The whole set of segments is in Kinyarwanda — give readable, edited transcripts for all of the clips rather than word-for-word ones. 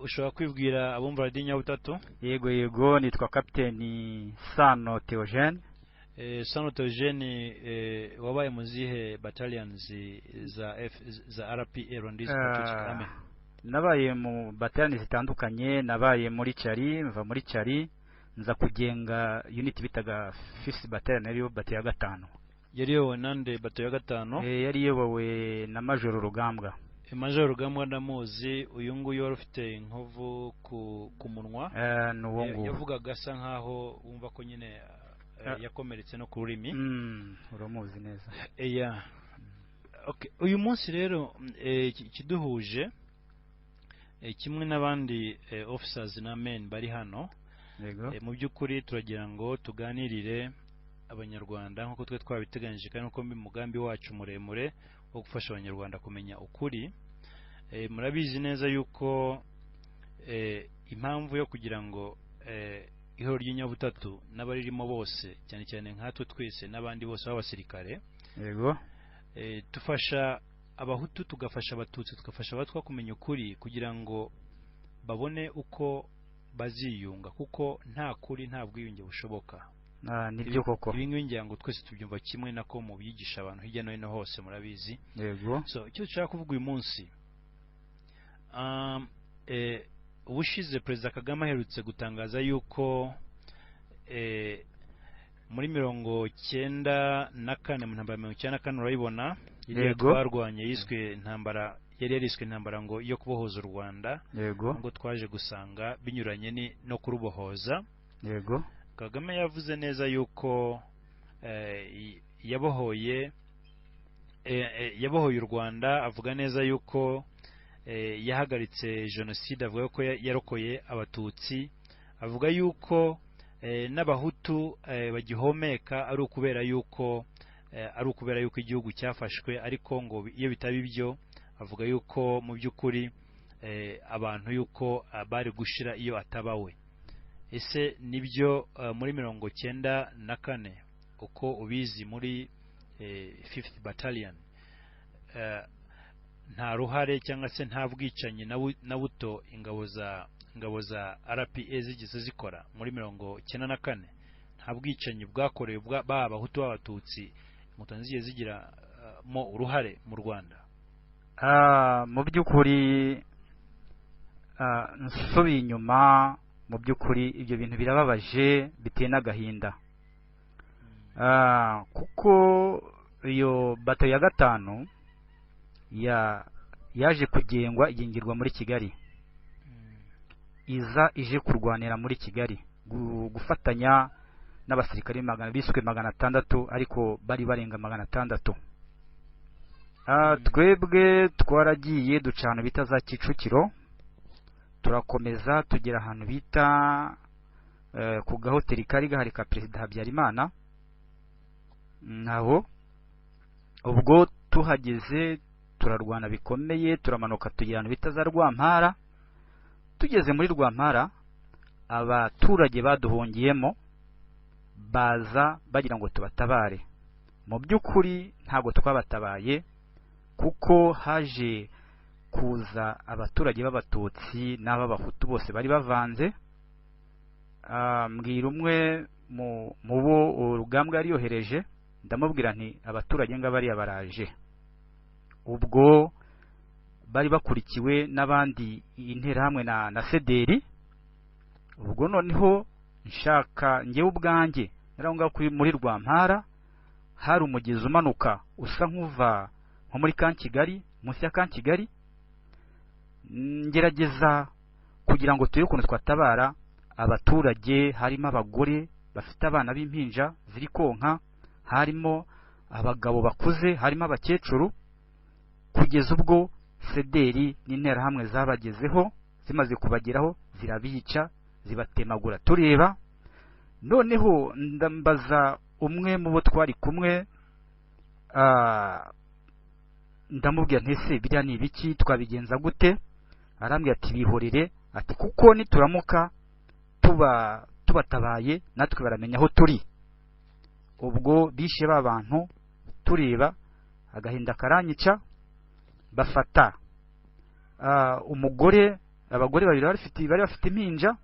Ushobora kwibwira abumva Radiyo Nyabutatu? Yego, nitwa Kapiteni Sano Theogene. Sano Theogene, wabaye mu zihe battalions za F, za RPA, Rwandese Patriotic Army? Nabaye mu bataliyani zitandukanye. Nabaye muri Cari, mva muri Cari nza kugenga unit bitaga Fifth Battalion, ariyo bato ya gatanu. Yari iyobowe nande, bato ya gatanu? Yari iyobowe na Majoro Rugambwa. Majoro Rugambwa ndamuzi, uyu nguyu wari ufite inkovu ku munwa. Ni uwo nguwo. Yavugaga asa nkaho wumva ko nyine yakomeretse no ku rurimi. Uramuzi neza. Yeah. Okay. Uyu munsi rero ikiduhuje, kimwe n'abandi officers na men bari hano, mu by'ukuri turagira ngo tuganirire Abanyarwanda nk'uko twe twabiteganyije kandi nk'uko mugambi wacu muremure wo gufasha Abanyarwanda kumenya ukuri. Murabizi neza yuko impamvu yo kugira ngo ihuriro ry'inyabutatu n'abaririmo bose, cyane cyane nkatwe twese n'abandi bose b'abasirikare, dufasha Abahutu, tugafasha Abatutsi, tugafasha Abatwa kumenya ukuri kugira ngo babone uko baziyunga, kuko nta kuri nta bwiyunge bushoboka. Nibyo koko. Ibi ngibi ngira ngo twese tubyumva kimwe, nako mu byigisha abantu hirya no hino hose murabizi. So icyo dushaka kuvuga uyu munsi, ubushize Perezida Kagame aherutse gutangaza yuko muri 94, mu ntambara ya 94, urayibona iriya twarwanye yiswe intambara, yari yariswe intambara ngo yo kubohoza u Rwanda, ngo twaje gusanga binyuranye no kurubohoza. Kagame yavuze neza yuko yabohoye u Rwanda, avuga neza yuko yahagaritse jenoside, avuga ko yarokoye Abatutsi, avuga yuko n'Abahutu bagihomeka ari ukubera yuko igihugu cyafashwe, ariko ngo iyo bitaba ibyo, avuga yuko mu by'ukuri abantu yuko bari gushira iyo atabawe. Ese nibyo, muri 94, uko ubizi, muri Fifth Battalion, nta ruhare cyangwa se nta bwicanyi na buto ingabo za RPA zigeze zikora muri 94? Nta bwicanyi bwakorewe baba Abahutu, b'Abatutsi, Inkotanyi zigeze zigira mo uruhare mu Rwanda? Mu by'ukuri, nsubiye inyuma, mu by'ukuri ibyo bintu birababaje, biteye n'agahinda, kuko iyo bato ya gatanu yaje kugengwa, igengirwa muri Kigali, iza ije kurwanira muri Kigali, gufatanya n'abasirikare magana biswe 600, ariko bari barenga 600. Twebwe twaragiye duca ahantu bita za Kicukiro, turakomeza tugera ahantu bita ku gahoteli kari gahari ka Perezida Habyarimana. Naho ubwo tuhageze turarwana bikomeye, turamanuka tugera ahantu bita za Rwampara. Tugeze muri Rwampara, abaturage baduhungiyemo baza bagira ngo tubatabare. Mu by'ukuri ntabwo twabatabaye, kuko haje kuza abaturage b'Abatutsi n'ab'Abahutu, bose bari bavanze. Mbwira umwe mu bo Urugambwa yari yohereje, ndamubwira nti: "Abaturage ngabariya baraje." Ubwo bari bakurikiwe n'abandi, Interahamwe na Sederi. Ubwo noneho nshaka njyewe ubwanjye nari aho ngaho muri Rwampara, hari umugezi umanuka usa nk'uva nko muri Camp Kigali, munsi ya Camp Kigali. Ngerageza kugira ngo turebe ukuntu twatabara abaturage, harimo abagore bafite abana b'impinja ziri konka, harimo abagabo bakuze, harimo abakecuru, kugeza ubwo Sederi n'Interahamwe zabagezeho. Zimaze kubageraho zirabica, zibatemagura tureba. Noneho ndambaza umwe mu bo twari kumwe, ndamubwira nti: "Ese biriya ni ibiki? Twabigenza gute?" Arambwira ati: "Bihorere," ati: "Kuko nituramuka tubatabaye natwe baramenya aho turi." Ubwo bishe ba bantu tureba, agahinda karanyica. Bafata umugore. Abagore babiri bari bafite impinja,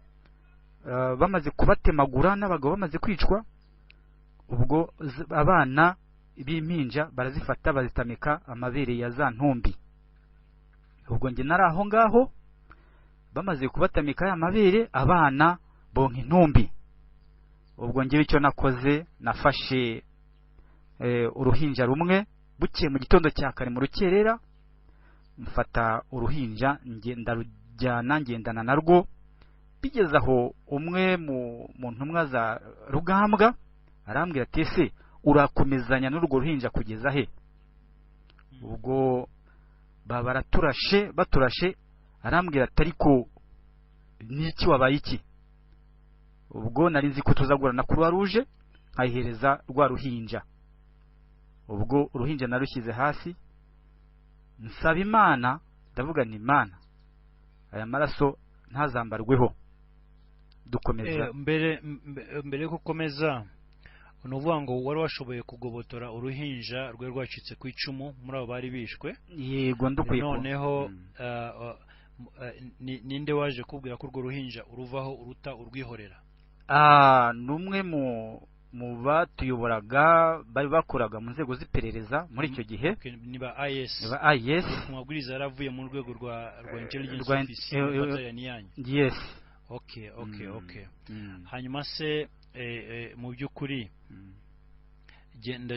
bamaze kubatemagura n'abagabo bamaze kwicwa, ubwo abana b'impinja barazifata bazitamika amabere ya za ntumbi. Ubwo njye nari aho ngaho, bamaze kubatamika ya mabere, abana bonka intumbi. Ubwo njyewe icyo nakoze, nafashe uruhinja rumwe buke mu gitondo cya kare mu rukerera, mfata uruhinja ndarujyana ngendana narwo, bigeze aho umwe mu ntumwa za Rugambwa arambwira ati ese urakomezanya n'urwo ruhinja kugeza he? Ubwo baraturashe baturashe, arambwira ati ariko niki wabaye iki? Ubwo nari nzi ko tuzagura na Croix Rouge nkayihereza rwa ruhinja. Ubwo uruhinja narushyize hasi, nsaba Imana, ndavuga nti Imana aya maraso ntazambarweho. Dukomeza mbere yo gukomeza, ni ukuvuga ngo wari washoboye kugobotora uruhinja rwari rwacitse ku icumu muri abo bari bishwe. Yego, ndukwiye. Noneho ninde waje kubwira ko urwo ruhinja uruvaho uruta urwihorera? Ni umwe mu batuyoboraga bari bakoraga mu nzego z'iperereza muri icyo gihe. Ni ba IS. Ni ba IS. Ku mabwiriza yaravuye mu rwego rwa intelligence office battalion yanyu. Yes. Okay. Hanyuma se mu by'ukuri genda,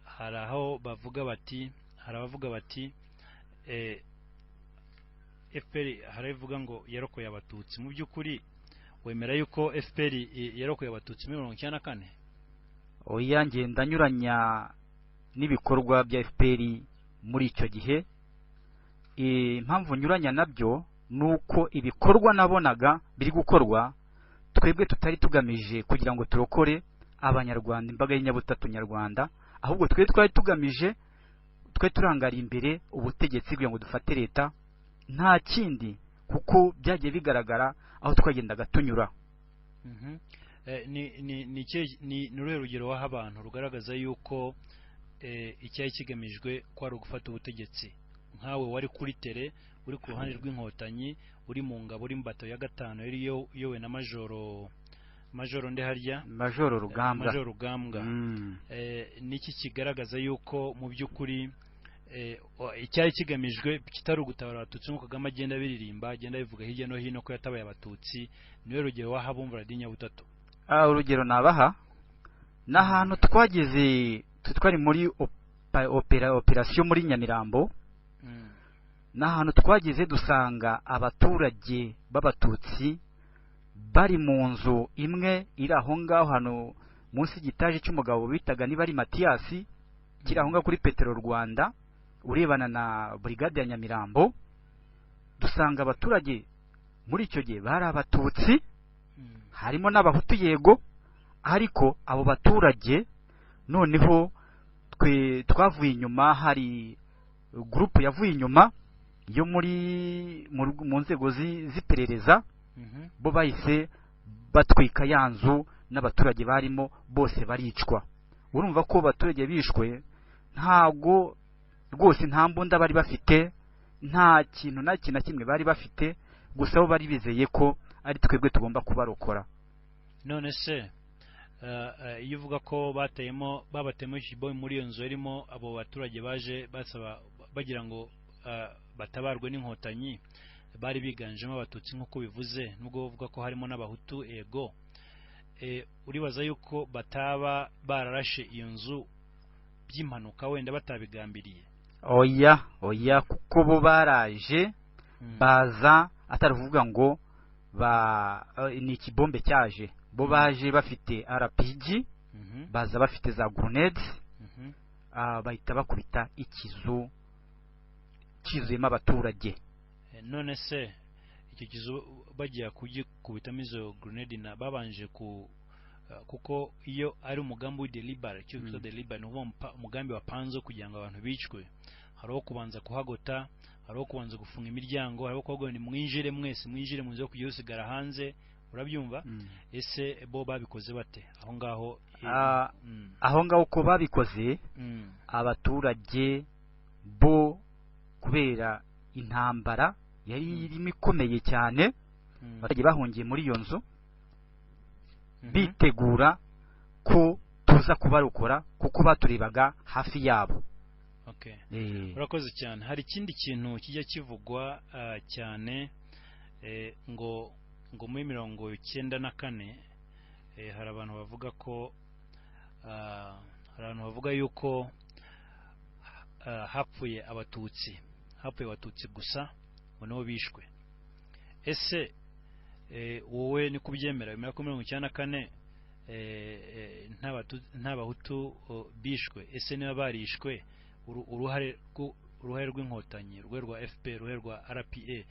hari aho bavuga bati, hari abavuga bati FPR haravuga ngo yarokoye abatutsi. Mu by'ukuri wemera yuko FPR yarokoye abatutsi muri 1994? Oya, ngenda nyuranya n'ibikorwa bya FPR muri icyo gihe. Impamvu nyuranya nabyo nuko ibikorwa nabonaga biri gukorwa, twebwe tutari tugamije kugira ngo turokore abanyarwanda, imbaga y'inyabutatu nyarwanda, ahubwo twe twari tugamije, twe turangariye imbere ubutegetsi kugira ngo dufate leta, nta kindi, kuko byagiye bigaragara aho twagendaga tunyura. Ni uruhe rugero waha abantu rugaragaza yuko icyari kigamijwe ko ari ugufata ubutegetsi? Nkawe wari kuri tere, uri ku ruhande rw'inkotanyi, uri mu ngabo, uri mu bato ya gatanu yari yowe na Majoro nde harya? Majoro Rugambwa. Majoro Rugambwa. Niki kigaragaza yuko mu by'ukuri icyari kigamijwe kitari ugutabara abatutsi nk'uko Kagame agenda biririmba, agenda bivuga hirya no hino ko yatabaye abatutsi? Niwe rugero waha bumva radiyo Nyabutatu? Urugero nabaha n'ahantu twageze, twari muri operasiyo muri Nyamirambo, n'ahantu twageze dusanga abaturage b'abatutsi bari mu nzu imwe iri aho ngaho hano munsi y'igitaje cy'umugabo bitaga niba ari Matiyasi, kiri aho ngaho kuri Petero Rwanda urebana na brigade ya Nyamirambo. Dusanga abaturage muri icyo gihe bari abatutsi, harimo n'abahutu yego, ariko abo baturage noneho twe twavuye inyuma, hari groupe yavuye inyuma yo muri mu nzego z'iperereza, bo bahise batwika ya nzu n'abaturage barimo bose baricwa. Urumva ko abaturage bishwe, ntago rwose nta mbunda bari bafite, nta kintu na kimwe bari bafite, gusa bo bari bizeye ko ari twebwe tugomba kubarokora. None se iyo uvuga ko bateyemo babatemo ikiboyi muri iyo nzu irimo abo baturage baje basaba bagira ngo batabarwe n'inkotanyi, bari biganjemo abatutsi nk'uko bivuze, nubwo bavuga ko harimo n'abahutu ego, uribaza yuko bataba bararashe iyo nzu by'impanuka wenda batabigambiriye? Oya, oya, kuko bo baraje baza atari kuvuga ngo ni ikibombe cyaje, bo baje bafite RPG, baza bafite za grenades, bahita bakubita ikizu kizuyemo abaturage. None se icyo kizu bagiye kugikubitamo izo grenade na babanje ku kuko iyo ari umugambi w'ideliberate, icyo twita deliberate, ni umugambi wapanze kugira ngo abantu bicwe, hariho kubanza kuhagota, hariho kubanza gufunga imiryango, hariho kuvuga ni mwinjire mwese, mwinjire muze kujya usigara hanze, urabyumva? Ese bo babikoze bate aho ngaho? Aho ngaho ko babikoze, abaturage bo kubera intambara Yari irimo ikomeye cyane. Abaturage bahungiye muri iyo nzu bitegura ko tuza kubarokora kuko baturebaga hafi yabo. Okay. Urakoze cyane. Hari ikindi kintu kijya kivugwa cyane, ngo muri 94, hari abantu bavuga ko hari abantu bavuga yuko hapfuye abatutsi gusa, ngo nibo bishwe. Ese wowe ni kubyemera wemera ko 94 nta bahutu bishwe? Ese niba barishwe, uruhare rw'inkotanyi, uruhare rwa FPR, uruhare rwa RPA,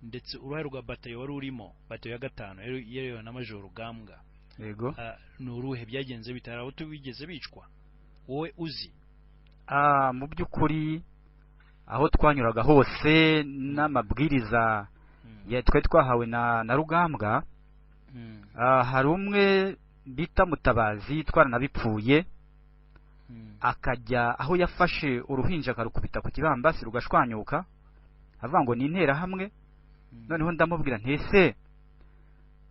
ndetse uruhare rwa batayo wari urimo, batayo ya 5 yerewe na Major Rugambwa, yego, ni uruhe? Byagenze bitari abahutu bigeze bicwa wowe uzi? Mu by'ukuri aho twanyuraga hose n'amabwiriza twari twahawe na Rugambwa, hari umwe bita Mutabazi twaranabipfuye, akajya aho yafashe uruhinja akarukubita ku kibambasi rugashwanyuka, avuga ngo ni interahamwe. Noneho ndamubwira ntese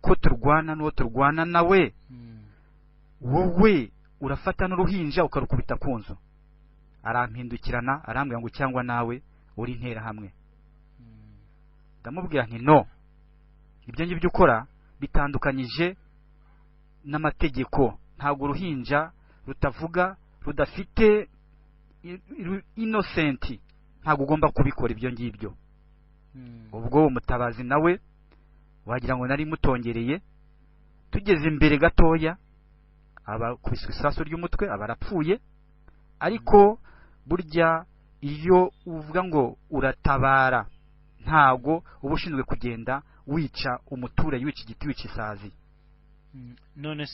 ko turwana n'uwo turwana nawe, wowe urafata n'uruhinja ukarukubita ku nzu? Arampindukirana arambwira ngo cyangwa nawe uri interahamwe. Ndamubwira nti no, ibyo ngibyo ukora bitandukanyije n'amategeko, ntabwo uruhinja rutavuga rudafite innocent, ntabwo ugomba kubikora ibyo ngibyo. Ubwo Mutabazi nawe wagira ngo nari mutongereye, tugeze imbere gatoya abakubiswe isasu ry'umutwe, abarapfuye. Ariko burya iyo uvuga ngo uratabara, ntago uba ushinzwe kugenda wica umuturage, wica igiti, wica isazi. None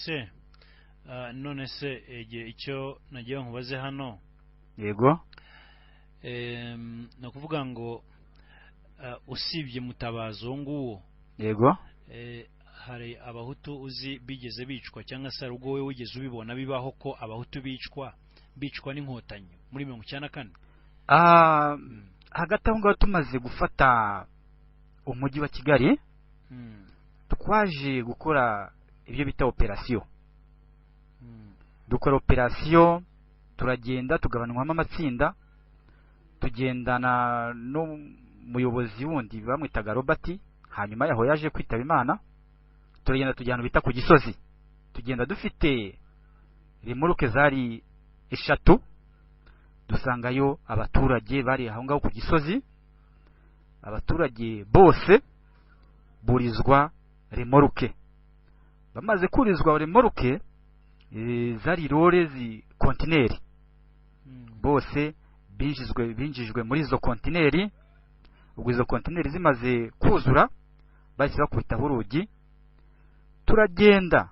se icyo nagiye nkubaze hano, yego, ni ukuvuga ngo usibye Mutabazi uwo nguwo, yego, hari abahutu uzi bigeze bicwa, cyangwa se hari ubwo wowe wigeze ubibona bibaho ko abahutu bicwa n'inkotanyi muri 94? Hagati aho ngaho tumaze gufata umujyi wa Kigali, twaje gukora ibyo bita operasiyo. Dukora operasiyo, turagenda tugabanywamo amatsinda, tugendana n'umuyobozi wundi bamwitaga Robert, hanyuma yaho yaje kwitaba Imana. Turagenda tujya ahantu bita ku Gisozi, tugenda dufite remoruke zari 3, dusangayo abaturage bari aho ngaho ku Gisozi. Abaturage bose burizwa remoruke, bamaze kurizwa remoruke zari rore zi kontineri, bose binjijwe muri izo kontineri. Ubwo izo kontineri zimaze kuzura bahise bakubitaho urugi, turagenda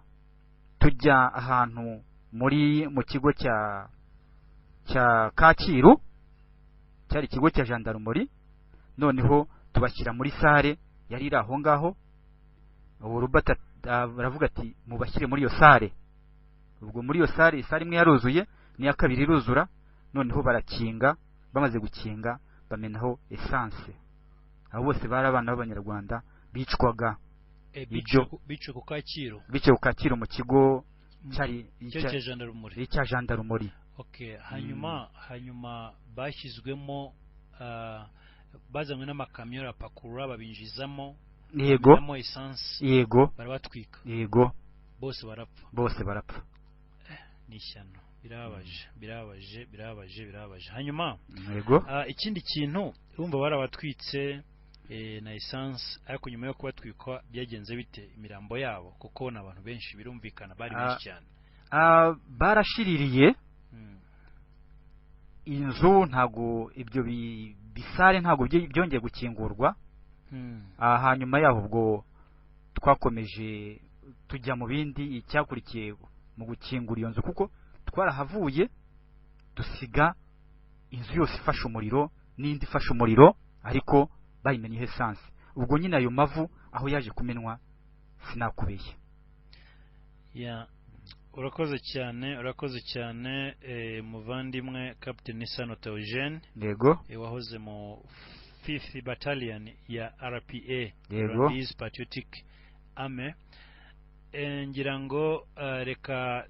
tujya ahantu mu kigo cya Kacyiru, cyari ikigo cya gendarmerie. Noneho tubashyira muri sare yari iri aho ngaho. Ubu Robert aravuga ati mubashyire muri iyo sare. Ubwo muri iyo sare, isare imwe yaruzuye n'iya kabiri iruzura, noneho barakinga. Bamaze gukinga bamenaho essence. Abo bose bari abana b'abanyarwanda bicwaga bicwe ku Kacyiru, bicwe ku Kacyiru mu kigo cyari cya gendarmerie. Okay, hanyuma bashyizwemo, bazanywe n'amakamyo arapakurura babinjizamo, yego, essence, yego, barabatwika, yego, bose barapfa, bose barapfa. Ni ishyano, birababaje, birababaje, birababaje, birababaje. Hanyuma yego, ikindi kintu urumva barabatwitse na essence, ariko nyuma yo kubatwikwa byagenze bite imirambo yabo? Kuko n'abantu benshi birumvikana bari benshi cyane. Barashiririye inzu, ntago ibyo bisare ntago byongeye gukingurwa. Hanyuma yaho ubwo twakomeje tujya mu bindi, icyakurikiye mu gukingura iyo nzu, kuko twarahavuye dusiga inzu yose ifashe umuriro n'indi ifashe umuriro, ariko bayimenye essence. Ubwo nyine ayo mavu aho yaje kumenwa sinakubeshya. Ya, urakoze cyane, urakoze cyane, muvandimwe Captain Isano Theogene, yego, wahoze mu 5th Battalion ya RPA, Yego. Rwandese Patriotic Army. Ngira ngo reka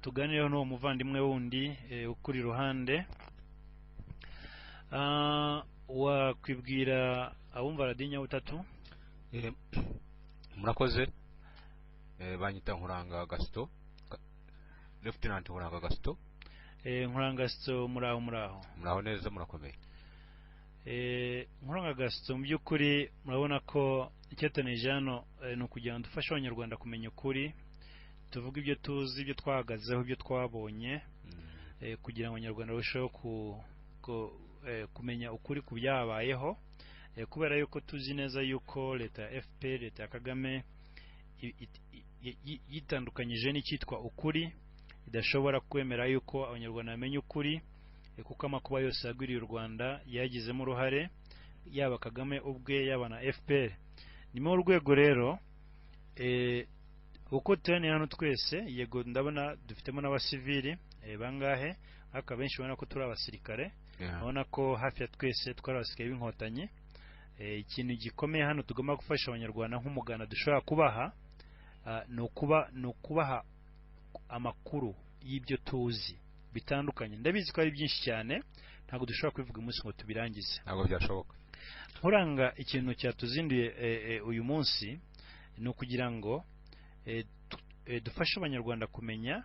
tuganireho n'uwo muvandimwe wundi ukuri iruhande. Wakwibwira abumva Radiyo Nyabutatu? Murakoze. Banyita Nkuranga Gaston, Lieutenant Nkuranga Gaston. Nkuranga Gaston, muraho muraho? Muraho neza, murakomeye. Nkuranga Gaston, mu by'ukuri murabona ko icyatanije hano ni ukugira ngo dufashe Abanyarwanda kumenya ukuri, tuvuge ibyo tuzi, ibyo twahagazeho, ibyo twabonye, kugira ngo Abanyarwanda barusheho kumenya ukuri ku byabayeho, kubera yuko tuzi neza yuko leta ya FPR, leta ya Kagame, yitandukanyije n'icyitwa ukuri, idashobora kwemera yuko Abanyarwanda bamenya ukuri, kuko amakuba yose yagwiriye u Rwanda yagizemo uruhare, yaba Kagame ubwe, yaba na FPR. Ni muri urwego rero uko turaniye hano twese, yego ndabona dufitemo n'abasivili bangahe, ariko abenshi ubona ko turi abasirikare. Urabona ko hafi ya twese twari abasirikare b'Inkotanyi. Ikintu gikomeye hano tugomba gufasha Abanyarwanda nk'umuganda dushobora kubaha, ni ukubaha amakuru y'ibyo tuzi bitandukanye. Ndabizi ko ari byinshi cyane, ntabwo dushobora kubivuga umunsi ngo tubirangize. Ntabwo byashoboka. Nkuranga, ikintu cyatuzinduye uyu munsi ni ukugira ngo dufashe Abanyarwanda kumenya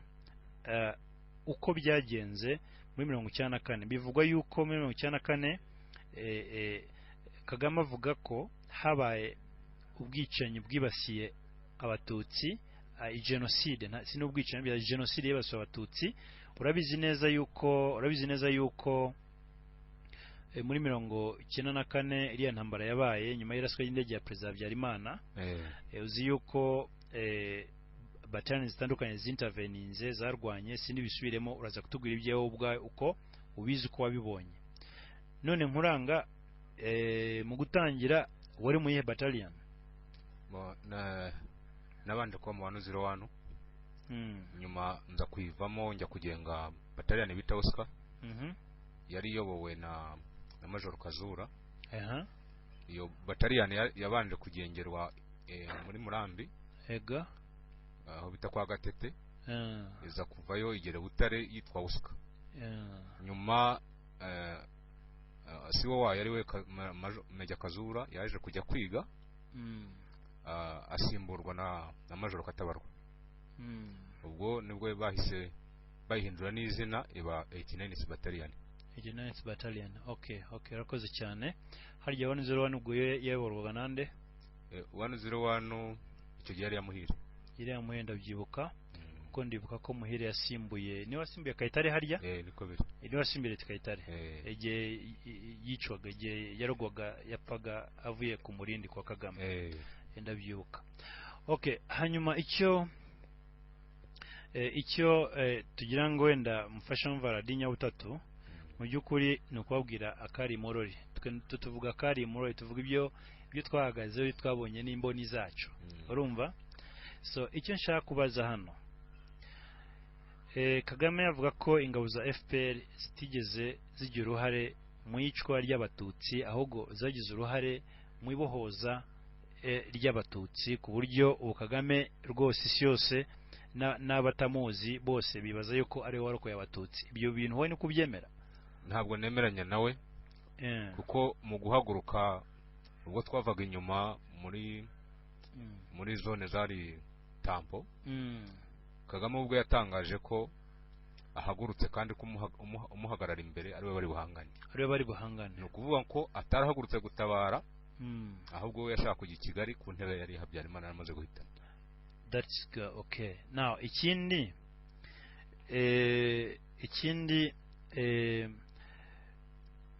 uko byagenze muri 94. Bivugwa yuko muri 94 Kagame avuga ko habaye ubwicanyi bwibasiye Abatutsi, jenoside, si n'ubwicanyi, bya jenoside yibasiye Abatutsi. Urabizi neza yuko muri 94 iriya ntambara yabaye nyuma y'iraswa ry'indege ya Perezida Habyarimana. Uzi yuko battalion zitandukanye zinterveninze, zarwanye, sindi bisubiremo, uraza kutubwira ibyawe ubwawe uko ubizi, uko wabibonye. None Nkuranga, mu gutangira wari mu yihe battalion? Nabanje kuba mu 101, nyuma nza kuyivamo njya kugenga battalion bita Oscar, yari iyobowe na Major Kazura. Iyo battalion yabanje kugengerwa muri Murambi, aho bita kwa Gatete, iza kuvayo igera Butare yitwa Oscar. Nyuma siwo wayo ari we Major Kazura yaje kujya kwiga, asimburwa na Major Katabarwa. Ubwo nibwo bahise bayihindura n'izina, iba 89 Battalion. 89 Battalion, okay, urakoze cyane. Harya 101 ubwo yayoborwaga nande? 101 icyo gihe yari yamuhire. Iriya Muhire, ndabyibuka, kuko ndibuka ko Muhire yasimbuye, niwe wasimbuye Kayitare harya? Niko biri. Niwe wasimbuye Kayitare igihe yicwaga, igihe yarogwaga, yapfaga avuye ku Murindi kwa Kagame. Ndabyibuka. Okay, hanyuma icyo tugira ngo wenda mufashe mva Radiyo Nyabutatu, mu by'ukuri ni ukubabwira akari morori. Twe tuvuga akari morori, tuvuga ibyo twahagazeho, ibyo twabonye n'imboni zacu. Urumva, so icyo nshaka kubaza hano, Kagame avuga ko ingabo za FPR zitigeze zigira uruhare mu iyicwa ry'Abatutsi, ahubwo zagize uruhare mu ibohoza ry'Abatutsi, ku buryo ubu Kagame rwose isi yose n'abatamuzi bose bibaza yuko ari we warokoye Abatutsi. Ibyo bintu wowe ni kubyemera? Ntabwo nemeranya nawe, kuko mu guhaguruka ubwo twavaga inyuma muri muri zone zari tampo, Kagame ubwo yatangaje ko ahagurutse kandi ko umuhagarara imbere ariwe bari buhangane. Ariwe bari buhangane. Ni ukuvuga ko atarahagurutse gutabara, ahubwo we yashaka kujya i Kigali ku ntebe yari Habyarimana yaramaze guhitana. That's good. Okay. Now ikindi,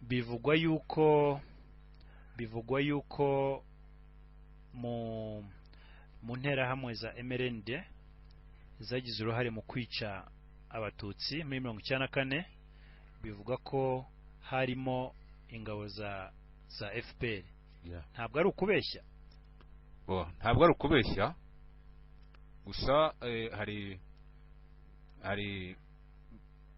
bivugwa yuko mu nterahamwe za MRND zagize uruhare mu kwica Abatutsi muri 94, bivuga ko harimo ingabo za FPR. Ntabwo ari ukubeshya? Bo, ntabwo ari ukubeshya, gusa hari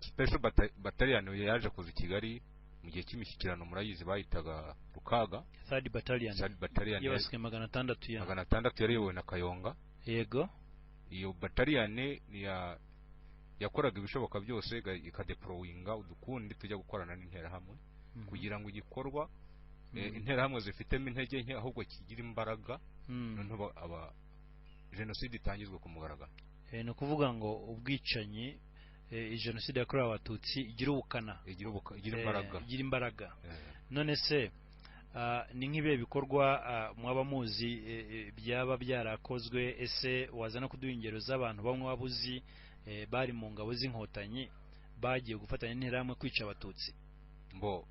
special battalion yaje kuza i Kigali. Mu gihe cy'imishyikirano murayizi bayitaga Rukaga Third Battalion, Third Battalion y'abasirikare 600 ya 600 yari iyobowe na Kayonga. Yego. Iyo battalion ni yakoraga ibishoboka byose ikadeployinga udukundi tujya gukorana n'interahamwe kugira ngo igikorwa interahamwe zifitemo intege nke ahubwo kigira imbaraga, noneho aba jenoside itangizwe ku mugaragaro. Ni ukuvuga ngo ubwicanyi, jenoside yakorewe Abatutsi igira ubukana, igira imbaraga. None se ni nk'ibihe bikorwa mwaba muzi byaba byarakozwe? Ese waza no kuduha ingero z'abantu bamwe waba uzi bari mu ngabo z'Inkotanyi bagiye gufatanya n'interahamwe kwica Abatutsi? Mbo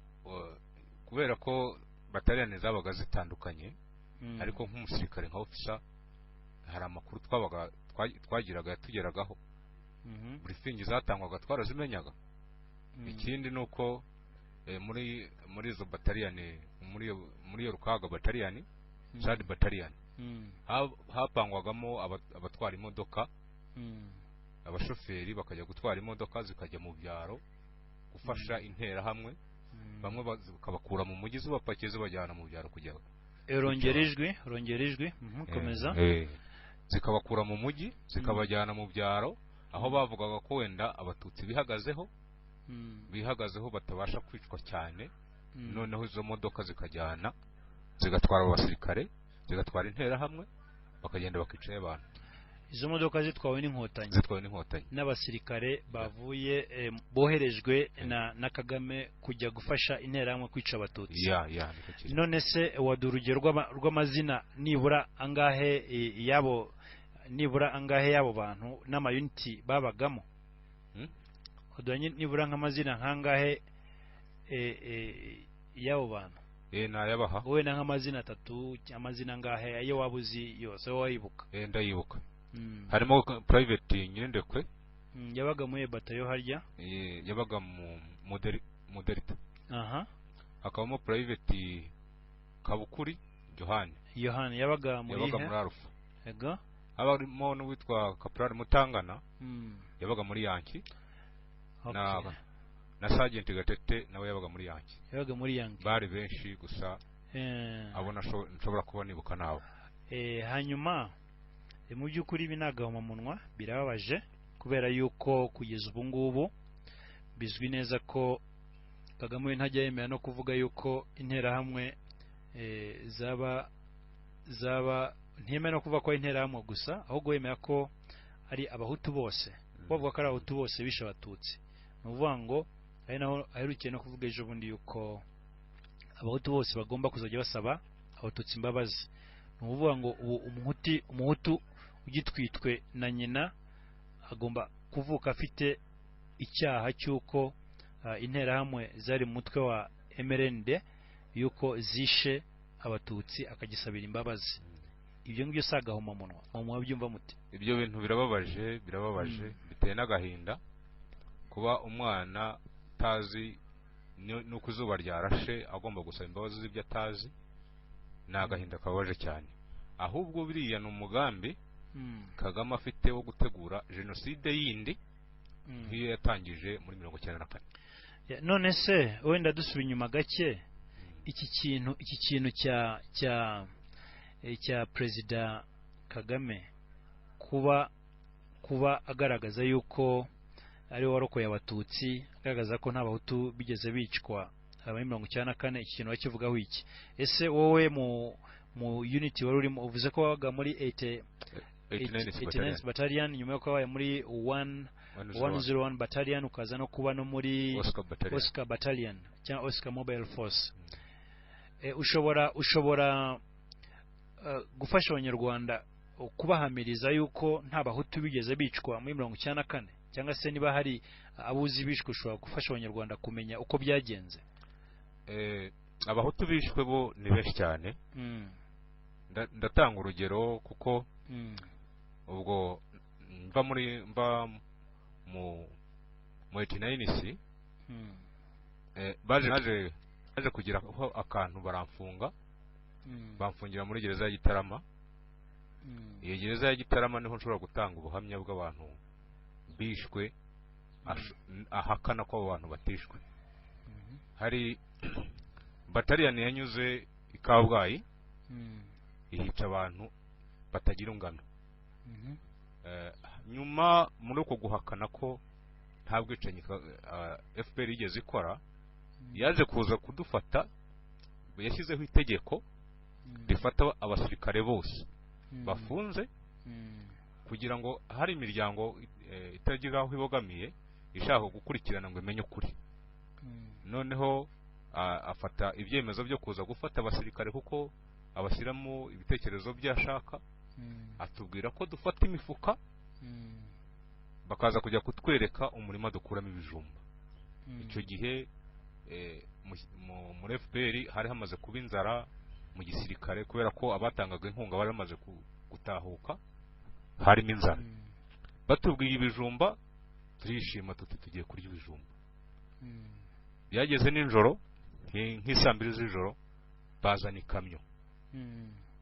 kubera ko bataliyani zabaga zitandukanye, ariko nk'umusirikare nka officer hari amakuru twabaga twagiraga yatugeragaho, briefing zatangwaga twarazimenyaga. Ikindi nuko muri izo bataliyani, muri iyo Rukaga bataliyani, Third Battalion, hapangwagamo abatwara imodoka, abashoferi bakajya gutwara imodoka zikajya mu byaro gufasha interahamwe, bamwe bakabakura mu mujyi zibapakiye zibajyana mu byaro kujya. Rongera ijwi, komeza. Zikabakura mu mujyi zikabajyana mu byaro aho bavugaga ko wenda Abatutsi bihagazeho batabasha kwicwa cyane, noneho izo modoka zikajyana zigatwara abasirikare, zigatwara interahamwe, bakagenda bakicaye abantu. Izo modoka zitwawe n'Inkotanyi, n'abasirikare bavuye boherejwe na Kagame kujya gufasha interahamwe kwica Abatutsi. None se waduha urugero rw'amazina nibura angahe yabo, nibura angahe yabo bantu n'amayuniti babagamo? Waduha nibura nk'amazina nkangahe yabo bantu? Nayabaha. Wowe na nk'amazina atatu, amazina angahe ayo waba uzi yose wayibuka? Ndayibuka. Harimo Private Nyirindekwe, yabaga muri batayo harya, yabaga mu Moderita. Hakabamo Private Kabukuri Yohani yabaga muri Alpha. Ego. Harimo n'uwitwa Caporal Mutangana, yabaga muri Yanki, na Sergeant Gatete nawe yabaga muri Yanki. Bari benshi gusa abo nshobora kuba nibuka nabo. Hanyuma mu by'ukuri ibi nagahomamunwa birababaje, kubera yuko kugeza ubu ngubu bizwi neza ko Kagame ntajya yemera no kuvuga yuko interahamwe zaba ntiyemera no kuvuga ko interahamwe gusa, ahubwo yemera ko ari Abahutu bose, bavuga ko ari Abahutu bose bishe Abatutsi. Ni ukuvuga ngo ari naho aherukiye no kuvuga ejo bundi yuko Abahutu bose bagomba kuzajya basaba Abatutsi imbabazi. Ni ukuvuga ngo ubu Umuhutu ugitwitwe na nyina agomba kuvuka afite icyaha cy'uko interahamwe zari mu mutwe wa MRND yuko zishe Abatutsi, akagisabira imbabazi. Ibyo ngibyo si agahomamunwa, mwabyumva mute? Ibyo bintu birababaje, biteye n'agahinda kuba umwana utazi nuko izuba ryarashe agomba gusaba imbabazi z'ibyo atazi. Ni agahinda kababaje cyane. Ahubwo biriya ni umugambi Kagame afite wo gutegura jenoside yindi nk'iyo yatangije muri 1994. None se wenda dusubira inyuma gake, iki kintu cya Perezida Kagame kuba agaragaza yuko ari we warokoye Abatutsi, agaragaza ko nta Bahutu bigeze bicwa muri 1994, iki kintu bakivugaho iki? Ese wowe mu unity wari urimo, uvuze ko wabaga muri 89 Battalion, nyuma yo wabaye muri 101 Battalion, ukaza no kuba no muri Oscar Battalion cyangwa Oscar Mobile Force. Ushobora gufasha Abanyarwanda kubahamiriza yuko nta Bahutu bigeze bicwa muri 1994, cyangwa se niba hari abuzi bishwe, ushobora gufasha Abanyarwanda kumenya uko byagenze? Abahutu bishwe bo ni benshi cyane. Ndatanga urugero kuko ubwo mva mu 89C, baje kugira akantu baramfunga, bamfungira muri gereza ya Gitarama. Iyo gereza ya Gitarama niho nshobora gutanga ubuhamya bw'abantu bishwe, ahakana ko abo bantu batishwe. Hari bataliyani yanyuze i Kabgayi ihica abantu batagira ingano. Nyuma muri uko guhakana ko nta bwicanyi FPR yigeze ikora, yaje kuza kudufata, yashyizeho itegeko rifata abasirikare bose bafunze kugira ngo hari imiryango itagira aho ibogamiye ishaka gukurikirana ngo imenye ukuri. Noneho afata ibyemezo byo kuza gufata abasirikare kuko abashyiramo ibitekerezo byashaka, atubwira ko dufata imifuka bakaza kujya kutwereka umurima dukuramo ibijumba. Icyo gihe muri FPR hari hamaze kuba inzara mu gisirikare kubera ko abatangaga inkunga bari bamaze gutahuka, harimo inzara. Batubwiye ibijumba turishima tuti tugiye kurya ibijumba. Byageze nijoro nk'isaa mbiri z'ijoro bazana ikamyo,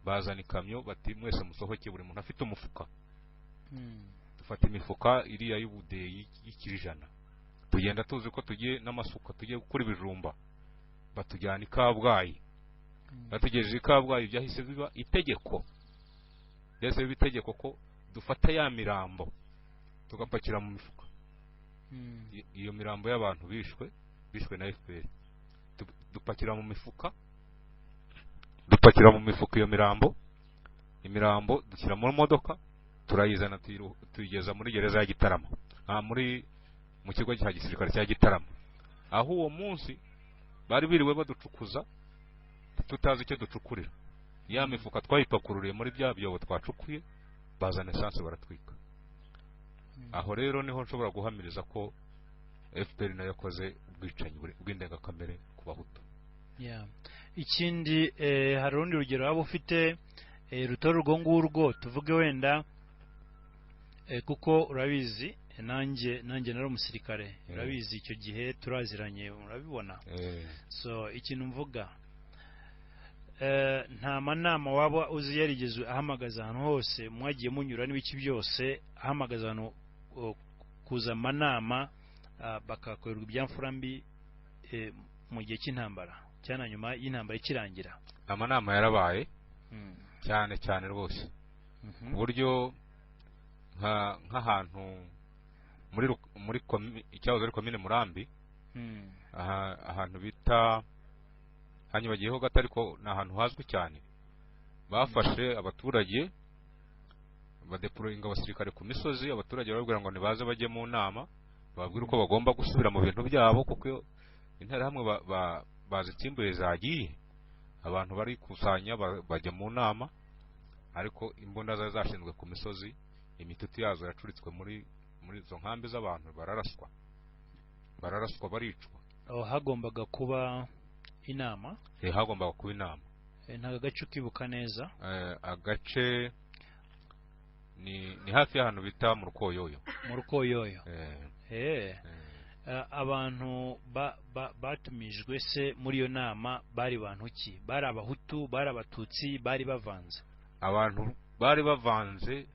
bazana ikamyo bati mwese musohoke, buri muntu afite umufuka. Dufata imifuka iriya y'ubudeyi y'ikirijana, tugenda tuzi ko tugiye n'amasuka tugiye gukura ibijumba. Batujyana i Kabgayi. Batugejeje i Kabgayi byahise biba itegeko, byahise biba itegeko ko dufata ya mirambo tugapakira mu mifuka. Iyo mirambo y'abantu bishwe na FPR dupakira mu mifuka, dupakira mu mifuka iyo mirambo, imirambo dushyira mu modoka turayizana tuyigeza muri gereza ya Gitarama, muri mu kigo cya gisirikare cya Gitarama, aho uwo munsi bari biriwe baducukuza tutazi icyo ducukurira. Ya mifuka twayipakururiye muri bya byobo twacukuye, bazana essence baratwika. Aho rero niho nshobora guhamiriza ko FPR nayo yakoze ubwicanyi bw'indengakamere ku Bahutu. Ikindi hari urundi rugero waba ufite rutari urwo ngurwo, tuvuge wenda kuko urabizi nanjye nari umusirikare, urabizi icyo gihe turaziranye, urabibona. So ikintu mvuga, nta manama waba uzi yarigeze ahamagaza ahantu hose mwagiye munyura n'ibiki byose, ahamagaza ahantu kuza amanama bakakorerwa ibyamfura mbi mu gihe cy'intambara cyane nyuma y'intambara ikirangira. Amanama yarabaye cyane cyane rwose, ku buryo nk'ahantu muri icyahoze ari komine Murambi, ahantu bita hanyibagiyeho gato ariko ni ahantu hazwi cyane, bafashe abaturage badeployinga abasirikare ku misozi, abaturage bababwira ngo nibaze bajye mu nama, bababwira uko bagomba gusubira mu bintu byabo kuko interahamwe bazitsimbuye zagiye. Abantu barikusanya bajya mu nama, ariko imbunda zari zashinzwe ku misozi, imitutu yazo yacuritswe muri izo nkambi z'abantu, bararaswa baricwa. Aho hagombaga kuba inama. Hagombaga kuba inama. Ntago agace ukibuka neza. Agace ni hafi y'ahantu bita mu Rukoyoyo. Mu Rukoyoyo. Abantu batumijwe se muri iyo nama bari bantu ki? Bari Abahutu, bari Abatutsi, bari bavanze? Abantu bari bavanze.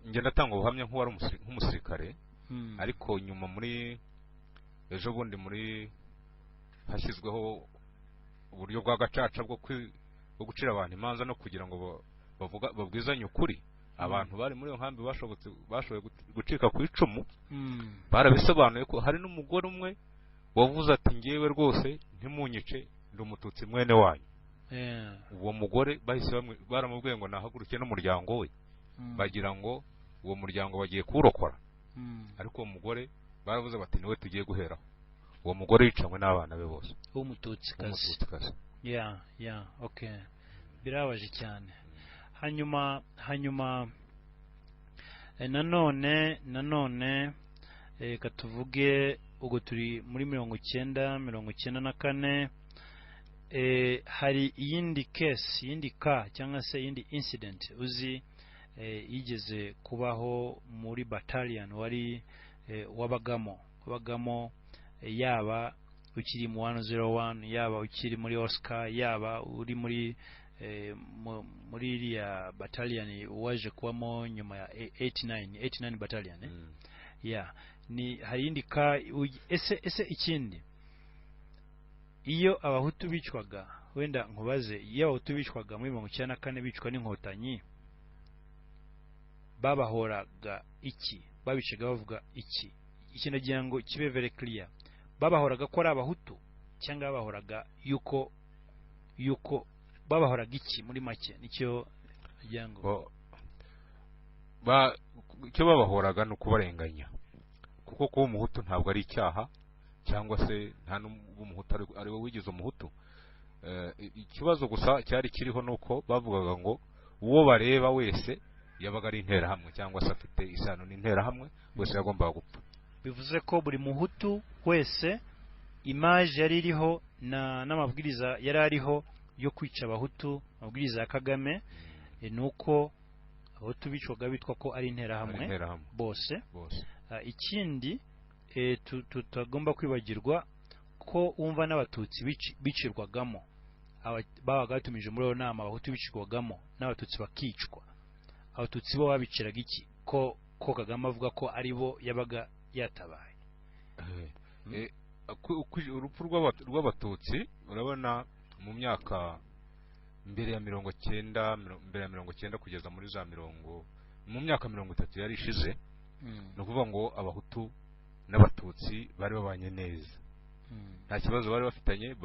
Njye ndatanga ubuhamya nk'uwari nk'umusirikare, ariko nyuma muri ejo bundi muri hashyizweho uburyo bwa gacaca bwo gucira abantu imanza no kugira ngo bavuga babwizanye ukuri. Abantu bari muri iyo nkambi bashoboye gucika ku icumu, barabisobanuye ko hari n'umugore umwe wavuze ati ngewe rwose ntimunyice ndi Umututsi mwene wanyu. Uwo mugore bahise baramubwiye ngo nahaguruke n'umuryango we, bagira ngo uwo muryango bagiye kuwurokora, ariko uwo mugore baravuze bati niwe tugiye guheraho. Uwo mugore yicanywe n'abana be bose, w'Umututsikazi. Yeah, okay, birabaje cyane. Hanyuma nanone reka tuvuge ubwo turi muri 1994, hari iyindi case, iyindi ka cyangwa se iyindi incident uzi yigeze kubaho muri battalion wari wabagamo yaba ukiri mu 101, yaba ukiri muri Oscar, yaba uri muri muri iriya battalion waje kubamo nyuma ya 89 battalion. Yeah, ni hari indi ka ese ikindi Iyo Abahutu bicwaga, wenda nkubaze, iyo Abahutu bicwaga muri 94 bicwa n'Inkotanyi, babahoraga iki? Babicaga bavuga iki? Iki nagira ngo kibe very clear. Babahoraga ko ari Abahutu cyangwa babahoraga yuko babahoraga iki? Muri make nicyo nagira ngo. Icyo babahoraga ni ukubarenganya, kuko kuba Umuhutu ntabwo ari icyaha, cyangwa se nta n'umuhutu ari we wigize Umuhutu. Ikibazo gusa cyari kiriho nuko bavugaga ngo uwo bareba wese yabaga ari Interahamwe cyangwa se afite isano n'Interahamwe wese yagombaga gupfa. Bivuze ko buri Muhutu wese image yari iriho n'amabwiriza yari ariho yo kwica Abahutu, amabwiriza ya Kagame, nuko Abahutu bicwaga bitwa ko ari Interahamwe bose. Ikindi tutagomba kwibagirwa ko wumva n'Abatutsi bicirwagamo, babaga batumije muri iyo nama, Abahutu bicirwagamo n'Abatutsi bakicwa. Abatutsi bo babiciraga iki ko Kagame avuga ko ari bo yabaga yatabaye? Urupfu rw'Abatutsi urabona mu myaka mbere ya 90, mbere ya 90 kugeza muri za mirongo, mu myaka 30 yari ishize, ni ukuvuga ngo Abahutu n'Abatutsi bari babanye neza, nta kibazo bari bafitanye,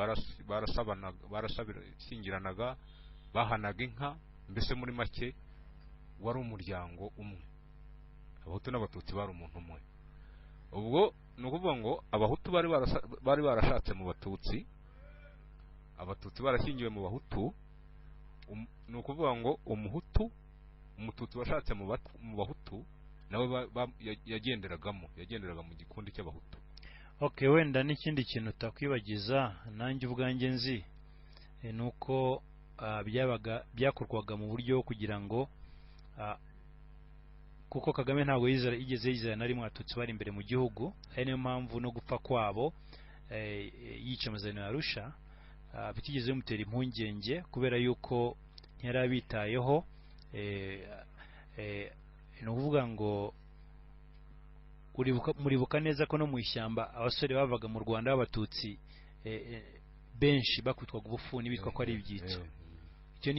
barasabirana, bahanaga inka, mbese muri make wari umuryango umwe. Abahutu n'Abatutsi bari umuntu umwe. Ubwo ni ukuvuga ngo Abahutu bari barashatse mu Batutsi, Abatutsi barashyingiwe mu Bahutu. Ni ukuvuga ngo Umuhutu, Umututsi washatse mu Bahutu nawe yagenderaga mu gikundi cy'Abahutu. Okay, wenda n'ikindi kintu utakwibagiza nanjye ubwanjye nzi, nuko byabaga byakorwaga mu buryo kugira ngo kuko Kagame ntabwo yigeze yizera na rimwe Abatutsi bari imbere mu gihugu, ari niyo mpamvu no gupfa kwabo yica amasezerano ya Arusha bitigeze bimutera impungenge, kubera yuko ntiyari abitayeho. Ni ukuvuga ngo muribuka neza ko no mu ishyamba abasore bavaga mu Rwanda b'Abatutsi benshi bakutwaga ubufuni bitwa ko ari ibyitso. Icyo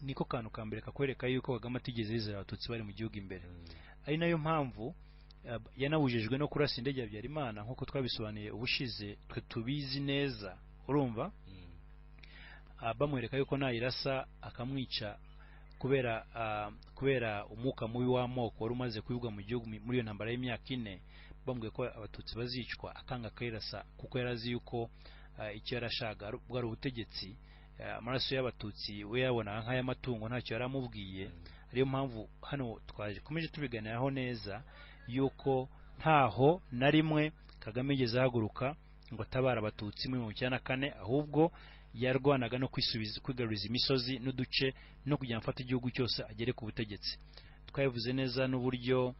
niko kantu ka mbere kakwereka yuko Kagame atigeze yizera Abatutsi bari mu gihugu imbere. Ari nayo mpamvu yanabujijwe no kurasa indege ya Habyarimana, nk'uko twabisobanuye ubushize, twe tubizi neza, urumva? Bamwereka yuko nayirasa akamwica kubera umwuka mubi w'amoko wari umaze kwibwa mu gihugu muri iyo ntambara y'imyaka 4, bamubwiye ko Abatutsi bazicwa, akanga akayirasa kuko yarazi yuko icyo yarashaka bwari ubutegetsi. Amaraso y'Abatutsi we yabonaga nk'ay'amatungo, ntacyo yaramubwiye. Ariyo mpamvu hano twakomeje tubiganiraho neza yuko ntaho na rimwe Kagame yigeze ahaguruka ngo atabara Abatutsi muri 1994, ahubwo yarwanaga no kwisubiza, kwigaruriza imisozi n'uduce no kugira ngo afate igihugu cyose agere ku butegetsi. Twabivuze neza n'uburyo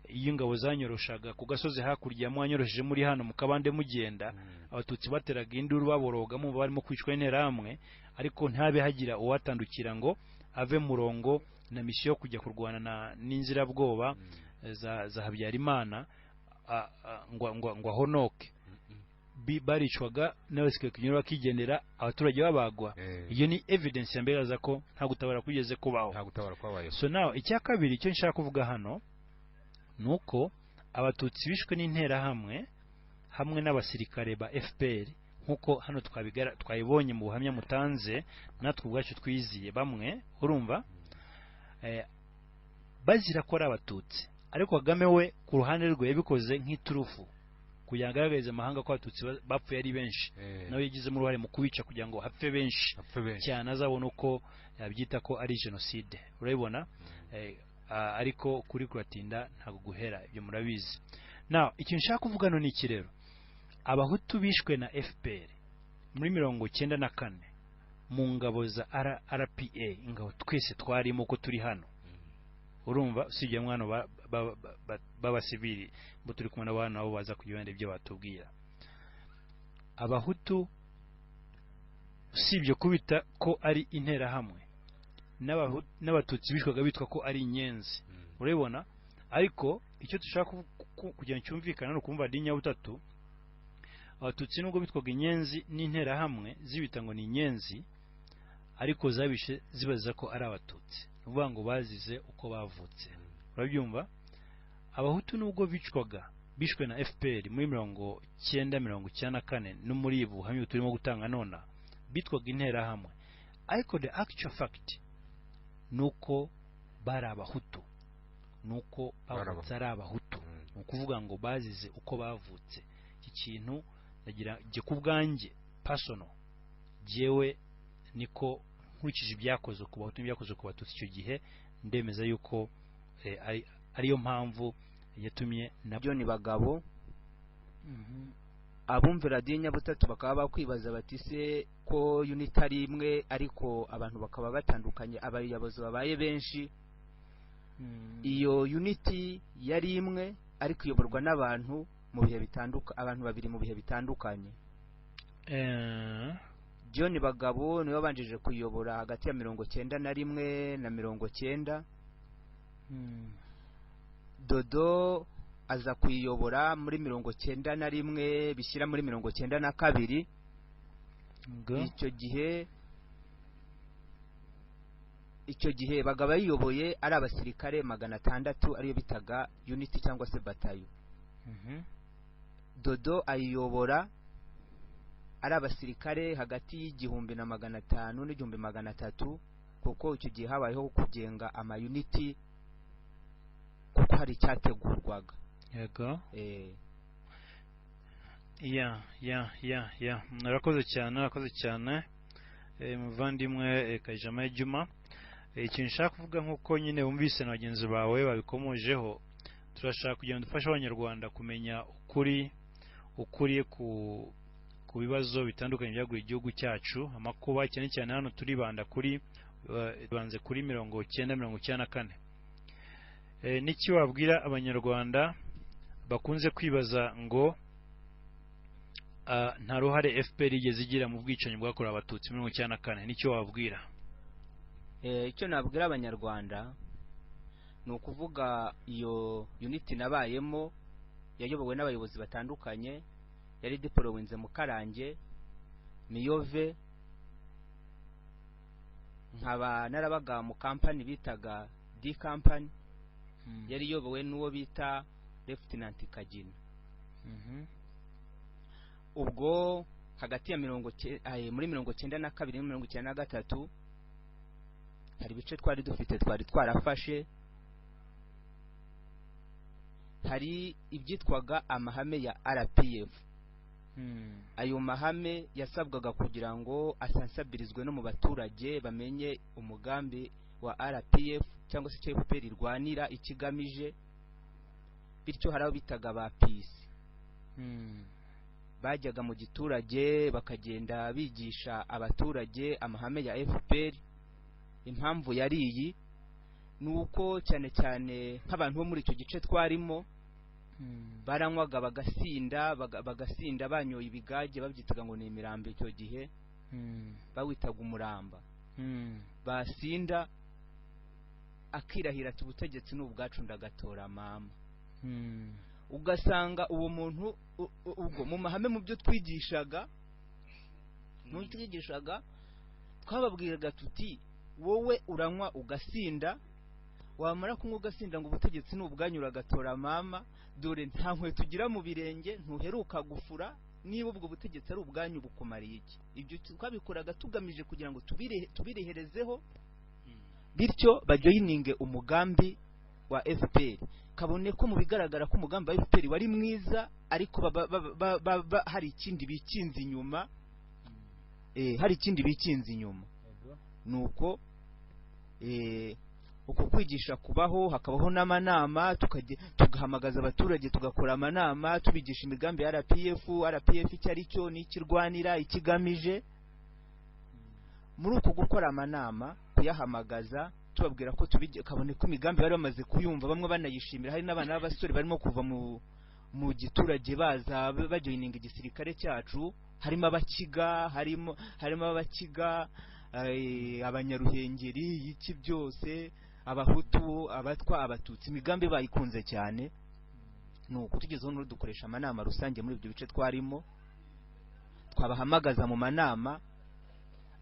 iyo ingabo zanyoroshaga ku gasozi hakurya mwanyorosheje muri hano mu kabande mugenda, Abatutsi bateraga induru baboroga mu barimo kwicwa n'Interahamwe, ariko ntabe hagira uwatandukira ngo ave murongo na misiyo kujya kurwana n'inzirabwoba za Habyarimana ngo ahonoke. Baricwaga n'abasirikare kunyura bakigendera, abaturage babagwa. Iyo ni evidence ya mbere ko nta gutabara kugeze kubaho, nta gutabara kwabaye. So now icya kabiri cyo nshaka kuvuga hano nuko Abatutsi bishwe n'Interahamwe hamwe n'abasirikare ba FPR, nkuko hano twabibonye mu buhamya mutanze natwe ubwacu twiziye bamwe, urumva? Bazira ko ari Abatutsi, ariko Kagame we ku ruhande rwe yabikoze nk'iturufu kugira ngo agaragarize amahanga ko Abatutsi bapfuye ari benshi, nawe yagizemo uruhare mu kubica kugira ngo hapfe benshi cyane, azabona uko yabyita ko ari jenoside, urabibona? Ariko kuri kuratinda ntabwo guhera, ibyo murabizi. Now ikintu nshaka kuvuga no ni iki rero, Abahutu bishwe na FPR muri 94 mu ngabo za RPA, ingabo twese twarimo ko turi hano, urumva? Usibye mwana b'abasivili bo turi kumwe n'abana nabo baza kugira ibyo batubwira. Abahutu usibye kubita ko ari Interahamwe, n'Abatutsi bishwaga bitwa ko ari inyenzi, urabibona? Ariko icyo dushaka kugira ngo cyumvikane no kumva di Nyabutatu, Abatutsi nubwo bitwaga inyenzi n'interahamwe zibita ngo ni inyenzi, ariko zabishe zibaza ko ari abatutsi, ni ukuvuga ngo bazize uko bavutse. Urabyumva? Abahutu nubwo bicwaga, bishwe na FPR muri 1994, no muri ubu buhamya turimo gutanga nona, bitwaga interahamwe, ariko the actual fact nuko bari abahutu, nuko bavutse ari abahutu, ni ukuvuga ngo bazize uko bavutse. Iki kintu ndagira jye ku bwanjye personal, jyewe niko nkurikije ibyakozwe ku bahutu n'ibyakozwe ku batutsi icyo gihe, ndemeza yuko ariyo mpamvu yatumye na John Bagabo. Abumva radiyo Nyabutatu bakaba bakwibaza bati se ko unit ari imwe ariko abantu bakaba batandukanye, abayobozi babaye benshi. Iyo unit yari imwe ariko iyoborwa n'abantu mu bihe bitandukanye, abantu babiri mu bihe bitandukanye. John Bagabo niwe wabanjije kuyobora hagati ya 91 na 90. Dodo aza kuyobora muri 91 bishyira muri 92. Icyo gihe Bagabo yiyoboye ari abasirikare 600, ariyo bitaga unit cyangwa se batayo. Dodo ayiyobora ari abasirikare hagati y'1500 n'1300, kuko icyo gihe habayeho kugenga ama unit kuko hari icyategurwaga. Yego. Ya narakoze cyane, narakoze cyane muvandimwe Kayijamahe Juma. Ikintu nshaka kuvuga nk'uko nyine wumvise na bagenzi bawe babikomojeho, turashaka kugira ngo dufashe abanyarwanda kumenya ukuri ku bibazo bitandukanye byaguye igihugu cyacu, amakuba, cyane cyane hano turibanda kuri banze kuri 90 94. Niki wabwira abanyarwanda bakunze kwibaza ngo nta ruhare FPR igeze igira mu bwicanyi bwakorewe abatutsi muri 94? Nicyo wabwira? Icyo nabwira abanyarwanda ni ukuvuga iyo unit nabayemo yayobowe n'abayobozi batandukanye, yari deployinze mu Karange, Miyove, nkaba narabaga mu company bitaga D company, yari iyobowe n'uwo bita Lieutenant Kagina. Ubwo hagati ya muri 92 na 93 hari ibice twari dufite twari twarafashe, hari ibyitwaga amahame ya RPF. Ayo mahame yasabwaga kugira ngo asansabirizwe no mu baturage bamenye umugambi wa RPF cyangwa se icyo FPR irwanira ikigamije, bityo hari abo bitaga ba peace. Bajyaga mu giturage bakagenda bigisha abaturage amahame ya FPR. Impamvu yari iyi nuko cyane cyane nk'abantu bo muri icyo gice twarimo baranywaga bagasinda, bagasinda banyoye ibigage, babyitaga ngo ni imirambo icyo gihe, bawitaga umuramba. Basinda akirahira ati ubutegetsi ni ubwacu ndagatora mama. Ugasanga uwo muntu ubwo mu mahame mu byo twigishaga, twababwiraga tuti wowe uranywa ugasinda, wamara kunywa ugasinda ngo ubutegetsi ni ubwanyu uragatora mama, dore nta nkweto ugira mu birenge, ntuheruka gufura, niba ubwo butegetsi ari ubwanyu bukumariye iki? Ibyo twabikoraga tugamije kugira ngo tubireherezeho, bityo bajoyininge umugambi wa FPR. Kabone ko mu bigaragara ko umugambi wa FPR wari mwiza, ariko hari ikindi bikinze inyuma, hari ikindi bikinze inyuma. Nuko uko kwigisha kubaho, hakabaho n'amanama, tugahamagaza abaturage tugakora amanama tubigisha imigambi ya RPF, RPF icyo ari cyo n'ikirwanira ikigamije. Muri uko gukora amanama, kuyahamagaza, tubabwira ko kabone ko imigambi bari bamaze kuyumva, bamwe banayishimira, hari n'abana b'abasore barimo kuva mu giturage baza bajoyininga igisirikare cyacu, harimo abakiga, harimo abakiga, abanyaruhengeri, iki byose, abahutu, abatwa, abatutsi, imigambi bayikunze cyane. Nuko tugezeho no dukoresha amanama rusange muri ibyo bice twarimo. Twabahamagaza mu manama,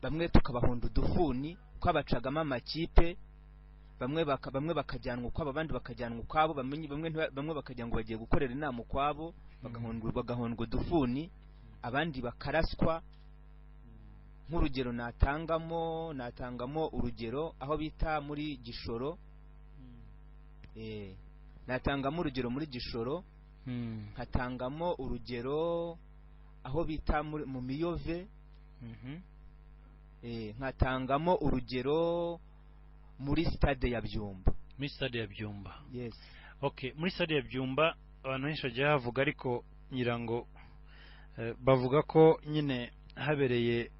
bamwe tukabahonda udufuni, twabacagamo amakipe, bamwe bakajyanwa ukwabo, abandi bakajyanwa ukwabo, bamwe bakajya ngo bagiye gukorera inama ukwabo, bagahondwa udufuni, abandi bakaraswa. Nk'urugero natangamo urugero aho bita muri Gishoro, natangamo urugero muri Gishoro, nkatangamo urugero aho bita mu Miyove, nkatangamo urugero muri stade ya Byumba. Muri stade ya Byumba. Yes. Okay, muri stade ya Byumba abantu benshi bagiye havuga, ariko ngira ngo bavuga ko nyine habereye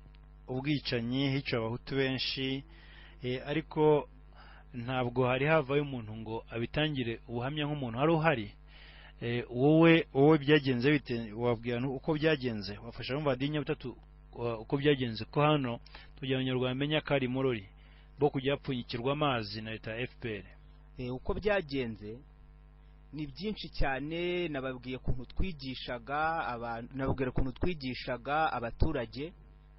ubwicanyi, hiciwe abahutu benshi, ariko ntabwo hari havayo umuntu ngo abitangire ubuhamya nk'umuntu hari uhari. Wowe byagenze bite? Wabwira uko byagenze, wafasha abumva radiyo Inyabutatu uko byagenze, ko hano tugira abanyarwanda bamenya ko ari murori bo kujya bapfunyikirwa amazi na leta ya FPR. Uko byagenze ni byinshi cyane. Nababwiye ukuntu twigishaga abantu, nababwira ukuntu twigishaga abaturage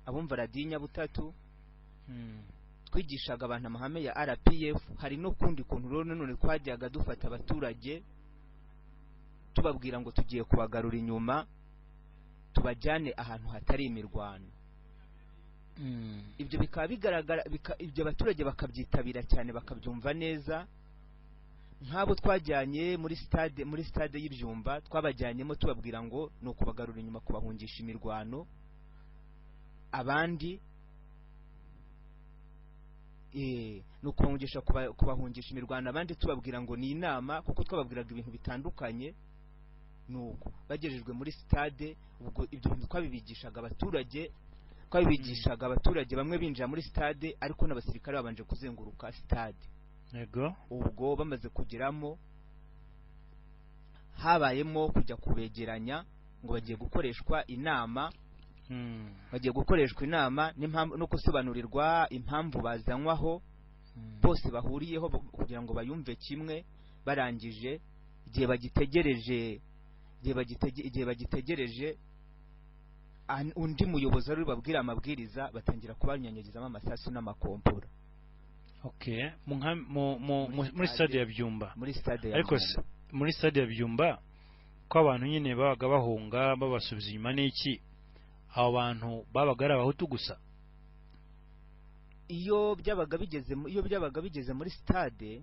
abumva radiyo Inyabutatu. Twigishaga abantu amahame ya RPF. Hari n'ukundi kuntu rero none twajyaga dufata abaturage tubabwira ngo tugiye kubagarura inyuma, tubajyane ahantu hatari imirwano. Ibyo bikaba bigaragara, ibyo abaturage bakabyitabira cyane, bakabyumva neza. Nk'abo twajyanye muri stade y'Ibyumba, twabajyanyemo tubabwira ngo ni ukubagarura inyuma, kubahungisha imirwano. Abandi ni ukubahungisha, kubahungisha imirwano, abandi tubabwira ngo ni inama, kuko twababwiraga ibintu bitandukanye. Nuko bagejejwe muri stade, ubwo ibyo bintu twabibigishaga abaturage, bamwe binjira muri stade ariko n'abasirikare babanje kuzenguruka stade. Yego. Ubwo bamaze kugeramo, habayemo kujya kubegeranya ngo bagiye gukoreshwa inama, bagiye gukoreshwa inama n'impamvu no gusobanurirwa impamvu bazanywaho, bose bahuriyeho kugira ngo bayumve kimwe. Barangije igihe bagitegereje undi muyobozi ari babwira amabwiriza, batangira kubanyanyagizamo amasasu n'amakompora. Okay, muri stade ya Byumba. Muri stade ya Ariko muri stade ya Byumba ko abantu nyine babaga bahunga babasubiza inyuma n'iki, abo bantu babaga ari abahutu gusa? Iyo byabaga bigeze muri stade,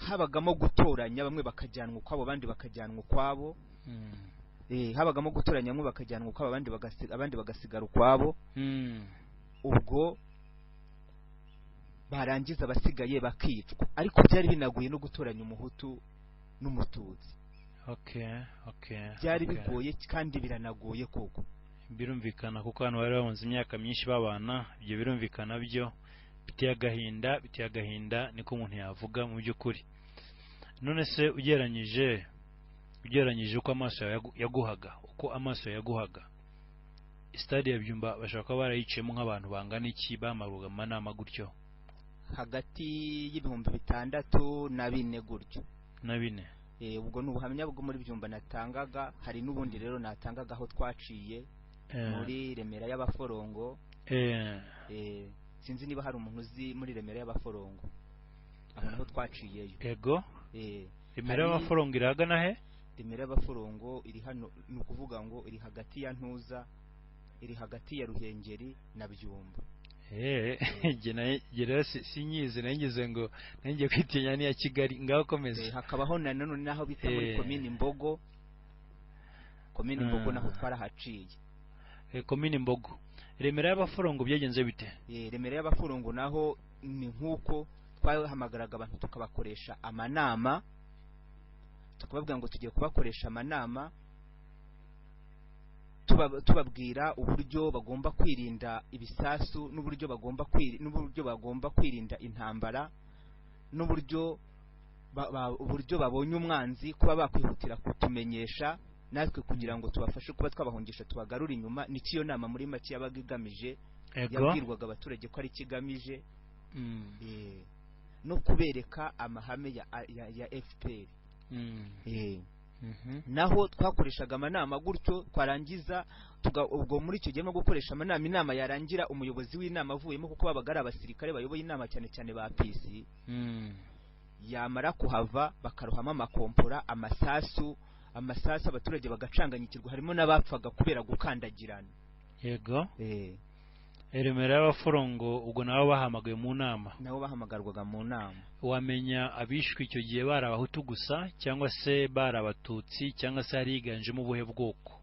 habagamo gutoranya, bamwe bakajyanwa ukwabo, abandi bakajyanwa ukwabo. Habagamo gutoranya, bamwe bakajyanwa ukwabo, abandi bagasigara ukwabo. Ubwo barangiza abasigaye bakicwa. Ariko byari binaguye no gutoranya umuhutu n'umututsi. Okay, okay. Byari bigoye kandi biranagoye koko. Birumvikana kuko hano bari bamaze imyaka myinshi babana, ibyo birumvikana byo biteye agahinda niko umuntu yavuga mu by'ukuri. None se ugereranyije uko amaso yaguhaga, stade ya Byumba bashaka kuba barayiciyemo nk'abantu bangana iki bamaruga amanama gutyo? Hagati y'ibihumbi 6 na 4 gutyo. Na 4. Ubwo ni ubuhamya bwo muri Byumba natangaga. Hari n'ubundi rero natangaga aho twaciye muri Remera y'Abaforongo. Sinzi niba hari umuntu uzi muri Remera y'Abaforongo aho naho twaciyeyo. Yego. Remera y'Abaforongo iragana he? Remera y'Abaforongo iri hano, ni ukuvuga ngo iri hagati ya Ntuza, iri hagati ya Ruhengeri na Byumba. Jye sinyize, nagize ngo nanjye kwitinya ni ya Kigali, ngaho komeza. Hakabaho na none naho bita muri komini Mbogo. Komini Mbogo naho twarahaciye. Komini Mbogo. Remera y'Abaforongo byagenze bite? Remera y'Abaforongo naho ni nkuko twahamagaraga abantu tukabakoresha amanama, tukababwira ngo tugiye kubakoresha amanama, tubabwira uburyo bagomba kwirinda ibisasu, n'uburyo bagomba kwirinda intambara, n'uburyo uburyo babonye umwanzi kuba bakwihutira kutumenyesha natwe kugira ngo tubafashe kuba twabahungisha tubagarura inyuma. Ni cyo nama muri make yabaga igamije, yabwirwaga abaturage ko ari kigamije, no kubereka amahame ya FPR. Naho twakoreshaga amanama gutyo, twarangiza ubwo muri icyo gihe no gukoresha amanama, inama yarangira umuyobozi w'inama avuyemo, kuko babaga ari abasirikare bayoboye inama cyane cyane ba PC. Yamara kuhava bakarohama amakompora, amasasu, abaturage bagacanganyikirwa, harimo n'abapfaga kubera gukandagirana. Yego. Remera y'Abaforongo ubwo nabo bahamagaye mu nama. Nabo bahamagarwaga mu nama. Wamenya abishwe icyo gihe bari abahutu gusa cyangwa se bari abatutsi cyangwa se hari higanjemo ubuhe bwoko?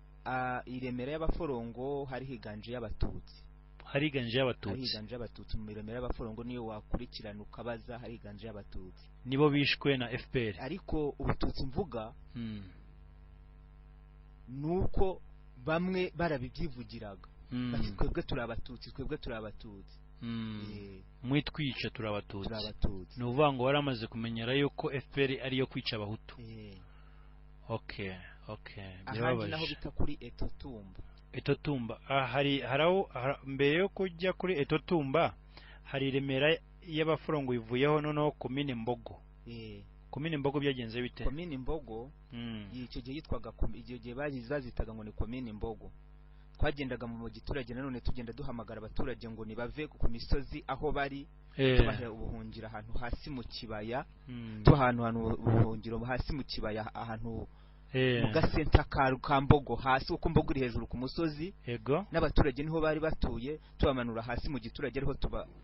Iremera y'Abaforongo hari higanje y'abatutsi. Hari higanje y'abatutsi. Hari higanje y'abatutsi mu Remera y'Abaforongo, niyo wakurikirana ukabaza hari higanje y'abatutsi. Nibo bishwe na FPR. Ariko ubututsi mvuga nuko bamwe barabibyivugiraga. Bati twebwe turi abatutsi, twebwe turi abatutsi. Mwitwica turi abatutsi. Ni uvuga ngo waramaze kumenyera yuko FPR ariyo kwica abahutu. Okay. Ahandi naho bita kuri Etotumba. Etotumba hari haraho mbere yo kujya kuri Etotumba hari Remera y'Abaforongo ivuyeho, noneho komine Mbogo. Komine Mbogo byagenze bite? Komine Mbogo icyo gihe yitwaga, icyo gihe bazitaga ngo ni komine Mbogo. Twagendaga mu giturage nanone tugenda duhamagara abaturage ngo nibave ku misozi aho bari, tubahe ubuhungiro ahantu hasi mu kibaya, tubahantu ubuhungiro hasi mu kibaya, ahantu mu gasenta ka Mbogo hasi, kuko Mbogo iri hejuru ku musozi. Yego. N'abaturage niho bari batuye, tubamanura hasi mu giturage ariho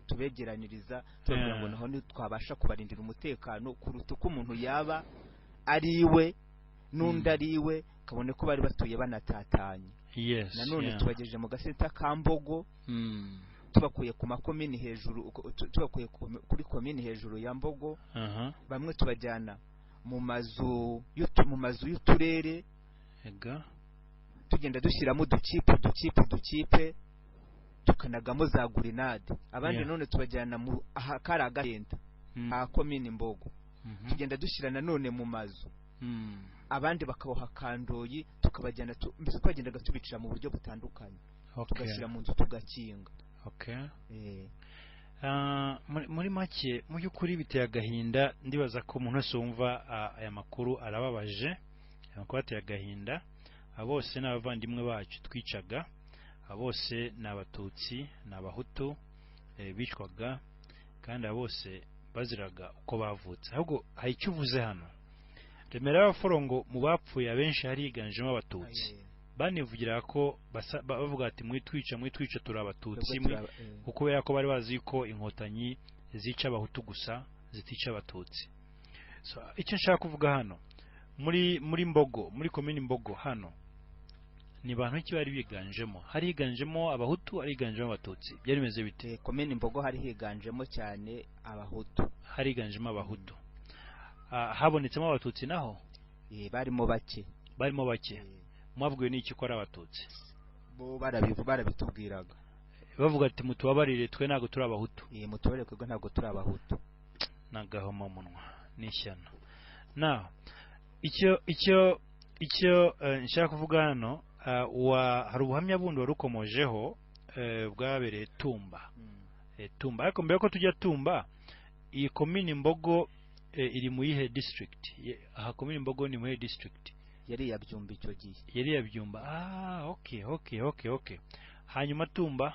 tubegeraniriza, tubabwira ngo naho twabasha kubarindira umutekano kuruta uko umuntu yaba ari iwe n'undi ari iwe, kabone ko bari batuye banatatanye. Yes. Nanone tubagejeje mu gasenta ka Mbogo, tubakuye ku makomini hejuru, tubakuye kuri komini hejuru ya Mbogo. Bamwe tubajyana mu mazu y'uturere. Tugenda dushyiramo udukipe tukanagamo za gurinade. Abandi none tubajyana mu kari agasenta ha komini Mbogo, tugenda dushyira nanone mu mazu. Abandi bakaboha kandoyi, tukabajyana mbese twagendaga tubicira mu buryo butandukanye, tugashyira mu nzu tugakinga. Muri make mu by'ukuri biteye agahinda. Ndibaza ko umuntu wese wumva aya makuru arababaje, aya makuru ateye agahinda. Abo bose ni abavandimwe bacu twicaga, abo bose ni abatutsi, ni abahutu bicwaga, kandi abo bose baziraga uko bavutse. Ahubwo hari icyo uvuze hano, Remera y'Abaforongo mu bapfuye abenshi hari higanjemo abatutsi. Banivugira ko bavuga ati mwitwica turi abatutsi, kuko kubera ko bari bazi ko inkotanyi zica abahutu gusa zitica abatutsi. So icyo nshaka kuvuga hano muri Mbogo, muri komini Mbogo hano ni bantu ki bari biganjemo? Hari higanjemo abahutu, hari higanjemo abatutsi, byari bimeze bite? Komini Mbogo hari higanjemo cyane abahutu. Hari higanjemo abahutu. Habonetsemo abatutsi naho? Barimo bake. Barimo bake. Mwabwiwe n'iki ko ari abatutsi? Bo barabitubwiraga. Bavuga ati mutubabarire twe ntago turi abahutu. Mutubabarire twebwe ntago turi abahutu. Nagahoma munwa n'ishyano. Now icyo nshaka kuvuga hano, hari ubuhamya bundi warukomojeho bwabereye Tumba. Tumba, ariko mbere ko tujya Tumba, iyi komini Mbogo iri mu yihe district? Aha komini Mbogo ni mu yihe district? Yari ya Byumba icyo gihe. Yari ya Byumba. Okay. Hanyuma Tumba?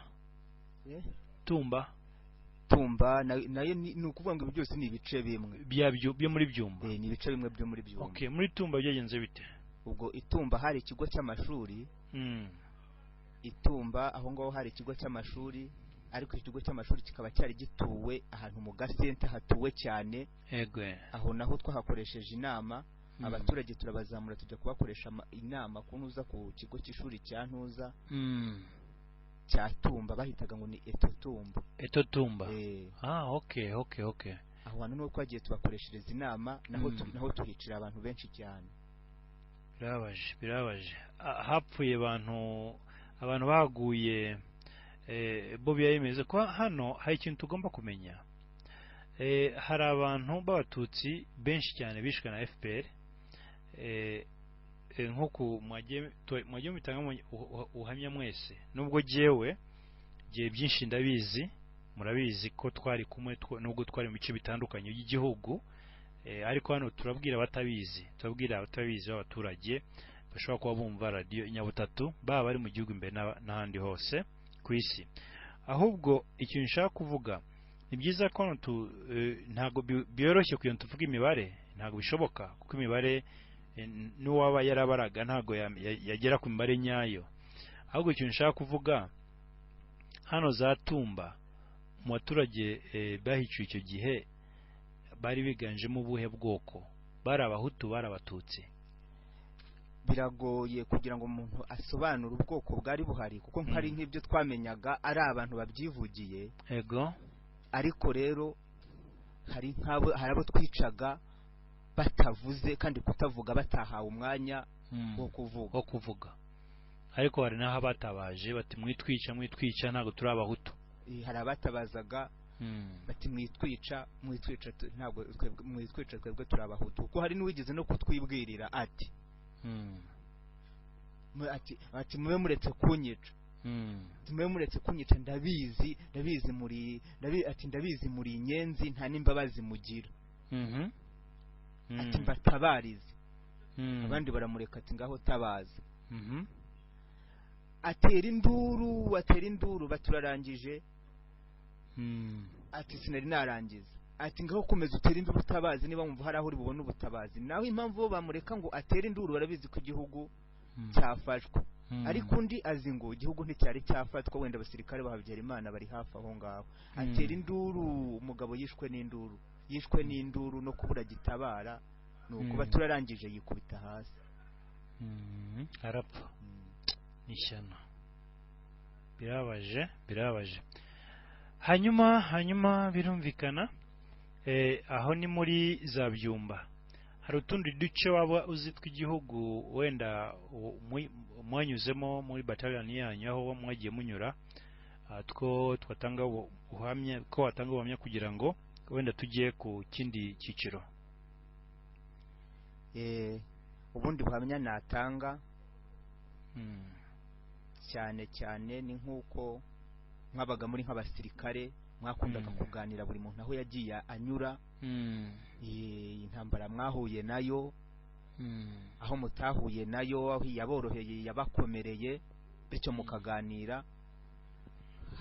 Tumba nayo ni ukuvuga ngo byose ni ibice bimwe byo muri Byumba. Ni ibice bimwe byo muri Byumba. Okay, muri Tumba byagenze bite? Ubwo Itumba hari ikigo cy'amashuri. Itumba aho ngaho hari ikigo cy'amashuri, ariko ikigo cy'amashuri kikaba cyari gituwe ahantu mu gasenta hatuwe cyane. Yego. Aho naho twahakoresheje inama, abaturage turabazamura tujya kubakoresha inama kunuza ku kigo cy'ishuri cya Ntuza cya Tumba, bahitaga ngo ni Etotumba. Etotumba. Okay. Aho hantu niho twagiye tubakoreshereza inama, naho tuhicira abantu benshi cyane. Birabaje. Hapfuye abantu baguye. Bo byemeze ko hano hari ikintu tugomba kumenya. Hari abantu b'abatutsi benshi cyane bishwe na FPR. Nkuko mwagiye mutanga ubuhamya mwese, nubwo jewe gihe byinshi ndabizi, murabizi ko twari kumwe, nubwo twari mu bice bitandukanye by'igihugu, Ariko hano turabwira abatabizi, turabwira abatabizi b'abaturage bashobora kuba bumva radiyo Inyabutatu, baba bari mu gihugu imbere n'ahandi hose ku isi. Ahubwo ikintu nshaka kuvuga, ni byiza ko hano ntabwo byoroshye kugira ngo tuvuge imibare, ntabwo bishoboka kuko imibare n'uwaba yarabaraga ntabwo yagera ku mibare nyayo. Ahubwo ikintu nshaka kuvuga, hano za Tumba mu baturage bahiciwe icyo gihe bari biganjemo ubuhe bwoko? Bari Abahutu, bari Abatutsi? Biragoye kugira ngo umuntu asobanure ubwoko bwari buhari, kuko nkari nk'ibyo twamenyaga ari abantu babyivugiye. Ego. Ariko rero hari nk'abo, hari abo twicaga batavuze, kandi kutavuga batahawe umwanya wo kuvuga. Wo kuvuga. Ariko hari n'aho batabaje bati mwitwica, mwitwica, ntabwo turi Abahutu. Hari abatabazaga bati mwitwica, mwitwica, ntabwo twebwe mwitwica, twebwe turi Abahutu. Kuko hari n'uwigeze no kutwibwirira ati ati mube muretse kunyica, mube muretse kunyica, ndabizi, ndabizi muri, ati ndabizi muri inyenzi, nta n'imbabazi mugira. Ati mbatabarize. Abandi baramureka ati ngaho tabaza. Atera induru, atera induru, baturarangije. Ati sinari narangiza. Ati ngaho komeza utere induru utabazi, niba wumva hari aho uri bubone ubutabazi. Naho impamvu bo bamureka ngo atere induru, barabizi ko igihugu cyafashwe. Ariko undi azi ngo igihugu nticyari cyafatwa, wenda abasirikare ba Habyarimana bari hafi aho ngaho. Atera induru, umugabo yishwe n'induru, yishwe n'induru no kubura gitabara, nuko baturarangije yikubita hasi. Arapfa. Ishyano. Birabaje, birabaje. Hanyuma birumvikana, aho ni muri za Byumba. Hari utundi duce waba uzi tw'igihugu wenda mwanyuzemo muri battalion yanyu, aho mwagiye munyura, two twatanga ubuhamya, ko watanga ubuhamya kugira ngo wenda tujye ku kindi cyiciro? Ubundi buhamya natanga cyane cyane ni nk'uko mwabaga muri nk'abasirikare, mwakundaga kuganira buri muntu aho yagiye anyura, intambara mwahuye nayo, aho mutahuye nayo, aho yaboroheye yabakomereye, bityo mukaganira.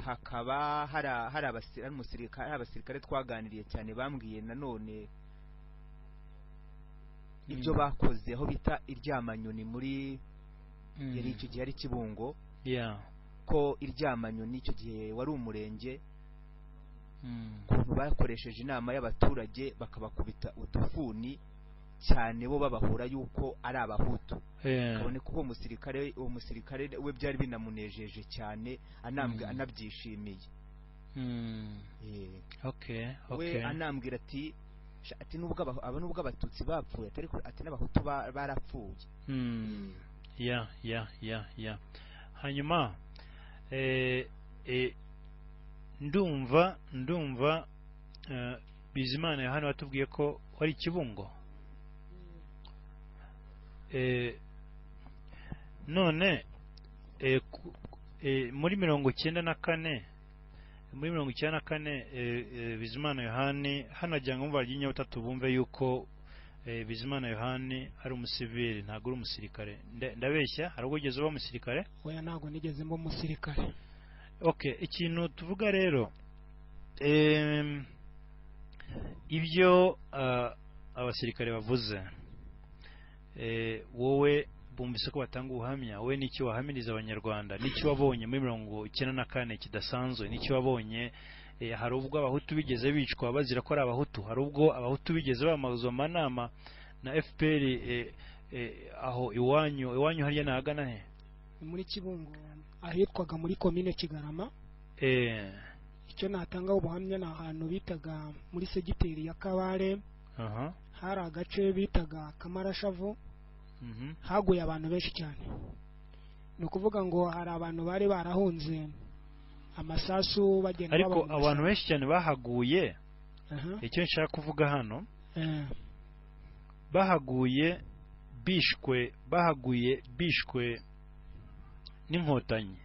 Hakaba hari abasirikare twaganiriye cyane, bambwiye nanone ibyo bakoze aho bita Iryamanyoni muri yari icyo gihe ari Kibungo. Ko Iryamanyoni icyo gihe wari umurenge, ukuntu bakoresheje inama y'abaturage bakabakubita udufuni cyane, bo babahura yuko ari Abahutu. Kabone kuko uwo musirikare we byari binamunejeje cyane, anabyishimiye. We anambwira ati ati nubwo aba nubwo Abatutsi bapfuye, ariko ati n'Abahutu barapfuye. Ya. Hanyuma ndumva Bizimana hano watubwiye ko wari Kibungo. None muri 94, muri 94, Bizimana Yohani hano agira ngo umva ry'inyabutatu bumve yuko Bizimana Yohani ari umusivili, ntabwo ari umusirikare. Ndabeshya? Hari ubwo ugeze uba umusirikare? Oya, ntabwo nigeze mba umusirikare. Okay, ikintu tuvuga rero, ibyo abasirikare bavuze, wowe bumvise ko batanga ubuhamya, wowe n'icyo wahamiriza Abanyarwanda, n'icyo wabonye muri 94 kidasanzwe, n'icyo wabonye? Hari ubwo Abahutu bigeze bicwa bazira ko ari Abahutu? Hari ubwo Abahutu bigeze bamazwa amanama na FPR aho iwanyu hariya nahagana he? Muri Kibungo ahitwaga muri komine Kigarama. Icyo natanga ubuhamya ni ahantu bitaga muri segiteri ya Kabare. Hari agace bitaga Kamarashavu. Haguye abantu benshi cyane. Ni ukuvuga ngo hari abantu bari barahunze amasasu bagenda. Ariko abantu benshi cyane bahaguye. Icyo nshaka kuvuga hano, bahaguye bishwe, bahaguye bishwe n'inkotanyi.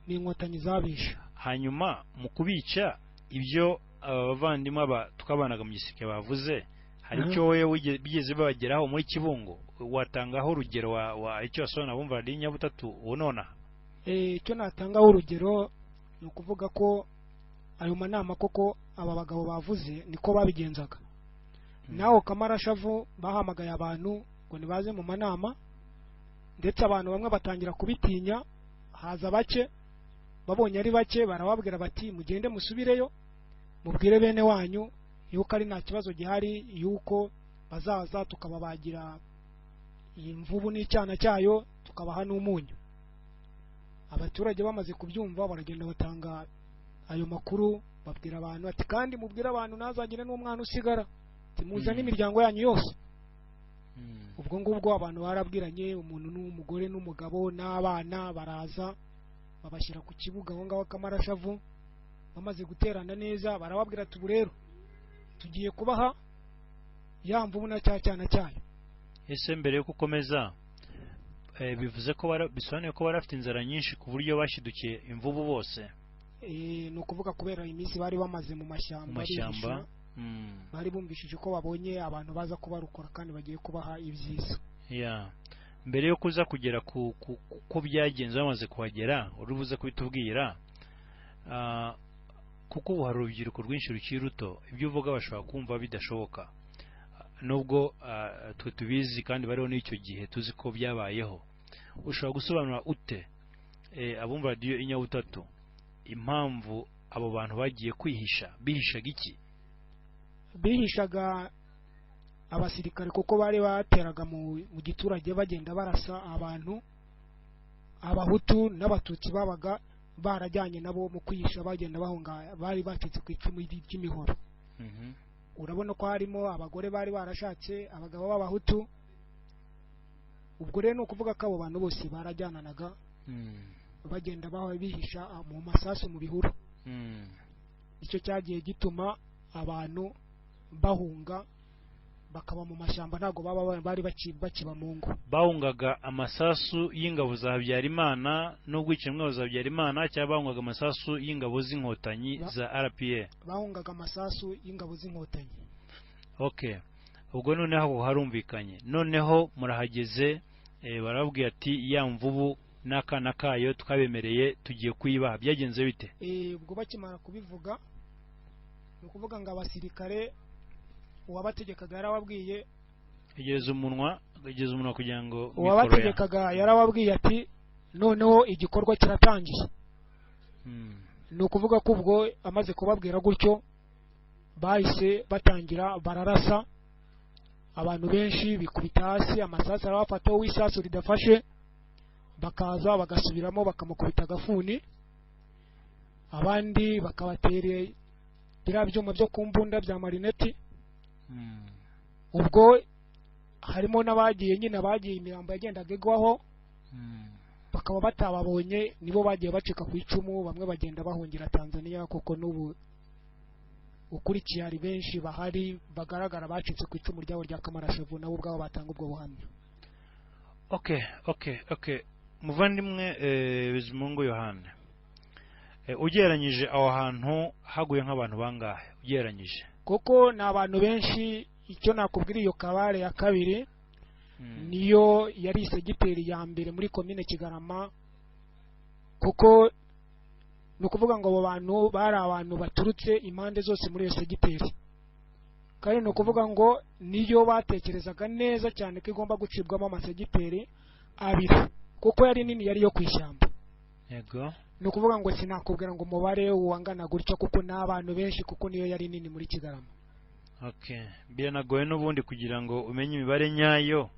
N'inkotanyi zabishe. Hanyuma mu kubica, ibyo aba bavandimwe twabanaga mu gisirikare bavuze, Hari icyo wowe bigeze babageraho muri Kibungo watangaho urugero wa icyo wasobanura bumva radiyo Inyabutatu ubu? Icyo natangaho urugero ni ukuvuga ko ayo manama koko aba bagabo bavuze niko babigenzaga. Naho Kamarashavu bahamagaye abantu ngo nibaze mu manama, ndetse abantu bamwe batangira kubitinya, haza bake, babonye ari bake barababwira bati mugende musubireyo mubwire bene wanyu yuko ari nta kibazo gihari, yuko bazaza tukababagira imvubu n'icyana cyayo tukabaha n'umunyu. Abaturage bamaze kubyumva baragenda batanga ayo makuru, babwira abantu ati kandi mubwire abantu ntazagire n'umwana usigara, timuzane imiryango yanyu yose. Ubwo ngubwo abantu barabwiranye, umuntu n'umugore n'umugabo n'abana baraza babashyira ku kibuga aho ngaho Kamarashavu. Bamaze guterana neza barababwira ati ubu rero tugiye kubaha ya mvubu na cya cyana cyayo. Ese mbere yo gukomeza, bivuze ko bisobanuye ko barafite inzara nyinshi ku buryo bashidukiye imvubu bose? Ni ukuvuga kubera iminsi bari bamaze mu mashyamba, bari bumvishije ko babonye abantu baza kubarukora kandi bagiye kubaha ibyiza. Mbere yo kuza kugera ku byagenze bamaze kuhagera, uri buze kubitubwira, kuko ubu hari urubyiruko rwinshi rukiri ruto, ibyo uvuga bashobora kumva bidashoboka, nubwo twe tubizi kandi bariho n'icyo gihe tuzi ko byabayeho. Ushobora gusobanura ute abumva radiyo Inyabutatu impamvu abo bantu bagiye kwihisha? Bihishaga iki? Bihishaga abasirikare kuko bari bateraga mu giturage bagenda barasa abantu, abahutu n'abatutsi babaga barajyanye nabo mu kwihisha, bagenda bahunga, bari bacitse ku icumu ry'imihoro. Urabona ko harimo abagore bari barashatse abagabo b'abahutu. Ubwo rero ni ukuvuga ko abo bantu bose barajyananaga bagenda bihisha mu masasu mu bihuru. Icyo cyagiye gituma abantu bahunga bakaba mu mashyamba, ntabwo baba bari bakiba mu ngo. Bahungaga amasasu y'ingabo za Habyarimana n'ubwicanyi bw'ingabo za Habyarimana, cyangwa bahungaga amasasu y'ingabo z'inkotanyi za RPA? Bahungaga amasasu y'ingabo z'inkotanyi. Okay, ubwo noneho harumvikanye. Noneho murahageze, barababwira ati ya mvubu n'akana kayo twabemereye tugiye kuyibaha. Byagenze bite? Ubwo bakimara kubivuga, ni ukuvuga ngo abasirikare uwabategekaga yarababwiye, egereza umunwa kugira ngo uwabategekaga yarababwiye ati noneho igikorwa kiratangiye. Ni ukuvuga ko ubwo amaze kubabwira gutyo bahise batangira bararasa abantu benshi, bikubita hasi, amasasu arabafata, uw'isasu ridafashe bakaza bagasubiramo bakamukubita agafuni, abandi bakabatera biriya byuma byo ku mbunda bya marineti. Ubwo harimo n'abagiye nyine abagiye imirambo yagendaga igwaho, bakaba batababonye, nibo bagiye bacika ku icumu, bamwe bagenda bahungira Tanzania, kuko n'ubu ukurikiye hari benshi bahari bagaragara bacitse ku icumu ryabo rya Kamarashavu, nabo ubwabo batanga ubwo buhamya. Okay. Muvandimwe Bizimungu Yohane, ugereranyije aho hantu haguye nk'abantu bangahe ugereranyije? Kuko ni abantu benshi. Icyo nakubwira, iyo Kabare ya kabiri niyo yari isegiteri ya mbere muri komine Kigarama, kuko ni ukuvuga ngo abo bantu bari abantu baturutse impande zose muri iyo segiteri, kandi ni ukuvuga ngo niyo batekerezaga neza cyane ko igomba gucibwamo amasegiteri abiri, kuko yari nini, yari yo ku ishyamba. Yego, ni ukuvuga ngo sinakubwira ngo umubare wangana gutya, kuko ni abantu benshi, kuko niyo yari nini muri Kigarama. Okay, biranagoye n'ubundi kugira ngo umenye imibare nyayo,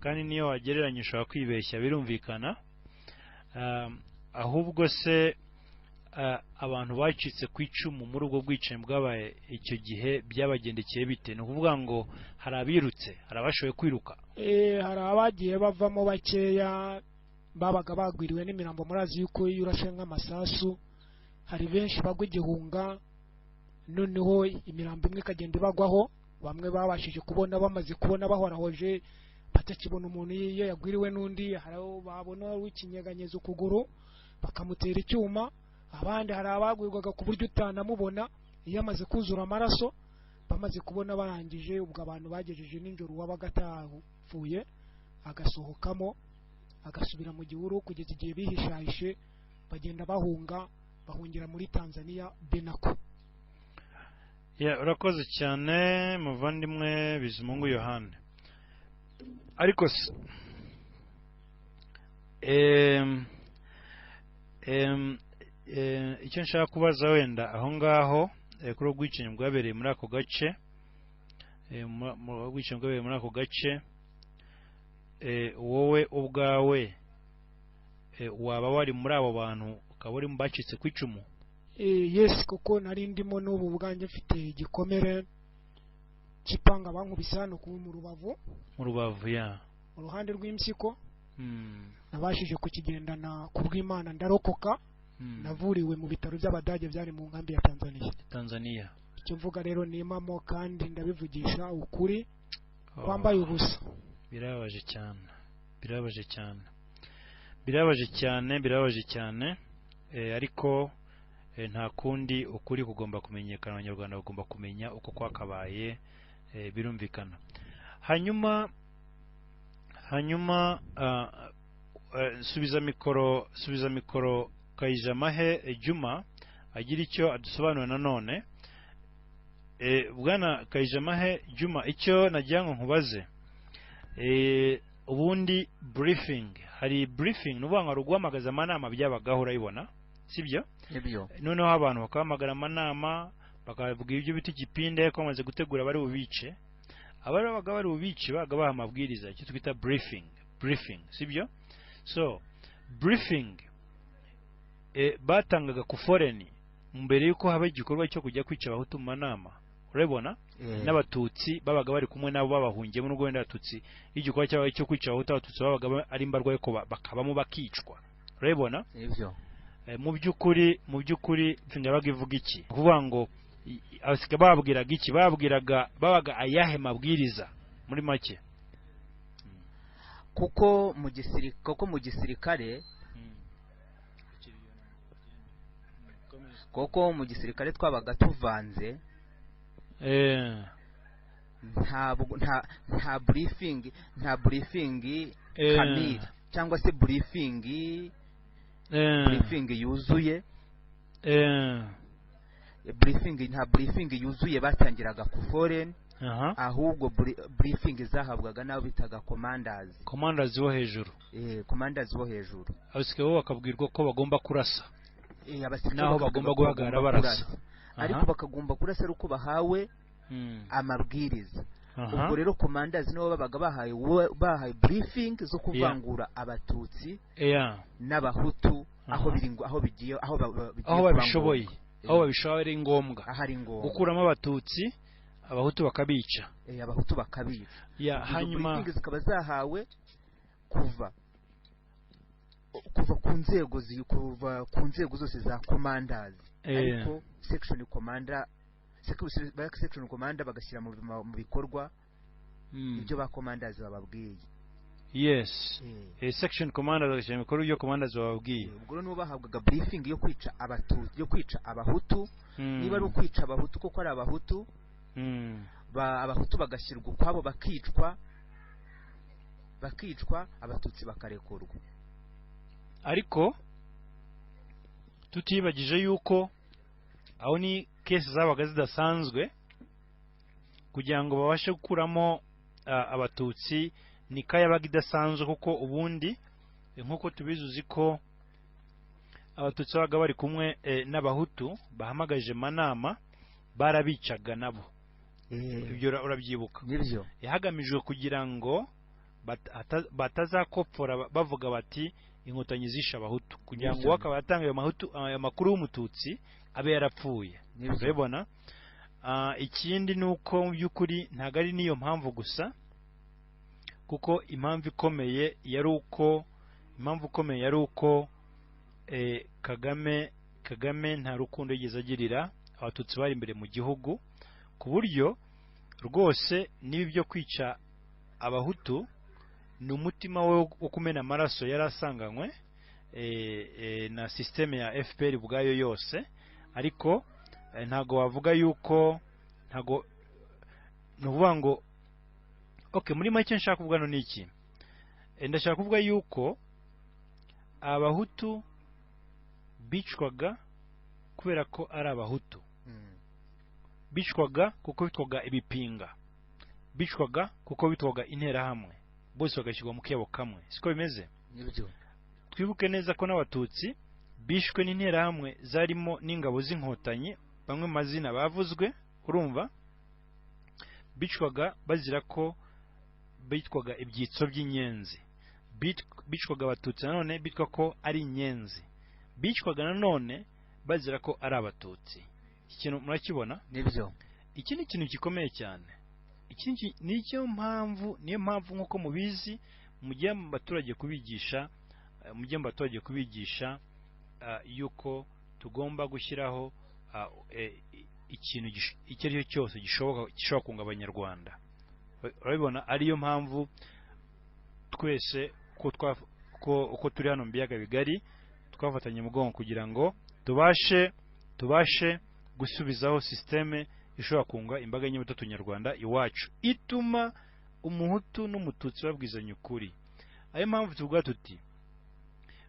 kandi niyo wagereranya ushobora kwibeshya, birumvikana. Ahubwo se abantu bacitse ku icumu muri ubwo bwicanyi bwabaye icyo gihe byabagendekeye bite? Ni ukuvuga ngo hari abirutse, hari abashoboye kwiruka, hari abagiye bavamo bakeya babaga bagwiriwe n'imirambo. Murazi yuko iyo urashe nk'amasasu hari benshi bagwa igihunga, noneho imirambo imwe ikagenda ibagwaho, bamwe babashije kubona, bamaze kubona bahorahoje batakibona umuntu iyo yagwiriwe n'undi, hari abo babona w'ikinyeganyeza ukuguru bakamutera icyuma, abandi hari abagwirwaga ku buryo utanamubona iyo amaze kuzura amaraso. Bamaze kubona barangije, ubwo abantu bagejeje nijoro, uwabaga atapfuye agasohokamo agasubira mu gihuru, kugeza igihe bihishahishe bagenda bahunga, bahungira muri Tanzania Benako. Ya, urakoze cyane muvandimwe Bizimungu Yohane. Ariko se icyo nshaka kubaza wenda aho ngaho, kuri ubwicanyi bwabereye muri ako gace, mu bwicanyi bwabereye muri ako gace, wowe ubwawe waba wari muri abo bantu, ukaba uri mu bacitse ku icumu? Yes, kuko nari ndimo. N'ubu bwanjye mfite igikomere cy'ipanga bankubise hano mu rubavu. Mu rubavu, ya. Mu ruhande rw'impyiko. Nabashije kukigendana ku bw'Imana, ndarokoka. Navuriwe mu bitaro by'Abadage byari mu nkambi ya Tanzania. Tanzania. Icyo mvuga rero ni impamo, kandi ndabivugisha ukuri kwambaye ubusa. Birababaje cyane, birababaje cyane, birababaje cyane, birababaje cyane. Ariko nta kundi, ukuri kugomba kumenyekana, Abanyarwanda bagomba kumenya uko kwakabaye, birumvikana. Hanyuma subiza mikoro Kayijamahe Juma agira icyo adusobanura nanone. Bwana Kayijamahe Juma, icyo nagira ngo nkubaze, ubundi briefing, hari briefing, ni ukuvuga ngo hari uguhamagaza amanama byabagaho, urayibona, sibyo? Nibyo. Noneho abantu bakabahamagara amanama, bakababwira ibyo bita igipinde, ko bamaze gutegura bari bubice. Abari babaga bari bubice babaga baha amabwiriza, icyo twita briefing, sibyo? So briefing batangaga ku foreign mbere yuko haba igikorwa cyo kujya kwica Abahutu mu manama, urabibona? N'Abatutsi babaga bari kumwe nabo babahungiyemo, n'ubwo wenda Abatutsi, iyo igikorwa cyabaye cyo kwica Abahutu, Abatutsi babaga ari mbarwa, ariko bakabamo bakicwa, urabibona? Nibyo. Mu by'ukuri yabaga ivuga iki? Kuvuga ngo abasirikare bababwiraga iki? Bababwiraga, babaga ayahe mabwiriza muri make? Kuko mu gisirikare twabaga tuvanze, ntabwo nta briefing kamili cyangwa se briefing yuzuye, briefing nta briefing yuzuye batangiraga ku foreign, ahubwo briefing zahabwaga n'abo bitaga commanders. Commanders bo hejuru. Commanders bo hejuru. Abasirikare bo bakabwirwa ko bagomba kurasa. Abasirikare Naho bakabwirwa bagomba ko guhagarara bagomba barasa. kurasa. Ariko bakagomba kurasa ari uko bahawe amabwiriza. Ubwo rero commanders nibo babaga bahaye briefing zo kuvangura Abatutsi n'Abahutu aho biri aho bigiye aho bigiye aho kuba babishoboye ngombwa. Aho babishoboye ari ngombwa aho ari ngombwa gukuramo Abatutsi, Abahutu bakabica. Abahutu bakabica. Izo Hanyuma briefing zikaba zahawe kuva ku nzego zose za commanders, ariko section commander section commander bagashyira mu bikorwa ibyo ba commanders bababwiye. Yes. Section commander bagashyira mu bikorwa ibyo commanders bababwiye. Ubwo rero nibo bahabwaga briefing yo kwica Abatutsi, yo kwica Abahutu. Niba ari ukwica Abahutu kuko ari Abahutu, Abahutu bagashyirwa ukwabo, bakicwa, Abatutsi bakarekurwa. Ariko tutibagije yuko aho ni case zabaga zidasanzwe kugira ngo babashe gukuramo Abatutsi, ni kayabaga idasanzwe, kuko ubundi nk'uko tubizi, uzi ko Abatutsi babaga bari kumwe n'Abahutu bahamagaje manama, barabicaga nabo. Ibyo urabyibuka? Nibyo. Hagamijwe kugira ngo batazakopfora bavuga bati Inkotanyi zishe Abahutu, kugira ngo Nibyo. uwo akaba yatanga ayo makuru w'Umututsi abe yarapfuye. Nibyo. Urabibona? Ikindi ni uko mu by'ukuri ntabwo ari n'iyo mpamvu gusa, kuko impamvu ikomeye yari uko Kagame nta rukundo yigeze agirira Abatutsi bari imbere mu gihugu, ku buryo rwose n'ibi byo kwica Abahutu ni umutima we wo kumena amaraso yari asanganywe na système ya FPR ubwayo yose. Ariko ntago wavuga yuko ntago Ni ukuvuga ngo, okay, muri make nshaka kuvuga no ni iki? Ndashaka kuvuga yuko abahutu bicwaga kubera ko ari abahutu, bicwaga kuko bitwaga ibipinga, bicwaga kuko bitwaga interahamwe, bose bagashyirwa mu kebo kamwe, siko bimeze? Nibyo. Twibuke neza ko n'abatutsi bishwe n'interahamwe zarimo n'ingabo z'inkotanyi, bamwe mu mazina bavuzwe, urumva, bicwaga bazira ko bitwaga ibyitso by'inyenzi, bicwaga abatutsi nanone bitwa ko ari inyenzi, bicwaga nanone bazira ko ari abatutsi. Iki kintu murakibona? Nibyo. Iki ni ikintu gikomeye cyane. Iki niyo mpamvu nkuko mubizi mujye mu baturage kubigisha, yuko tugomba gushyiraho ikintu icyo ari cyo cyose gishoboka gishobora kunga abanyarwanda. Urabibona, ariyo mpamvu twese ko turi hano mu biyaga bigari twafatanye umugongo kugira ngo tubashe gusubizaho systeme ishobora kunga imbaga y'Inyabutatu nyarwanda iwacu, ituma umuhutu n'umututsi babwizanya ukuri. Ayo mpamvu tuvuga tuti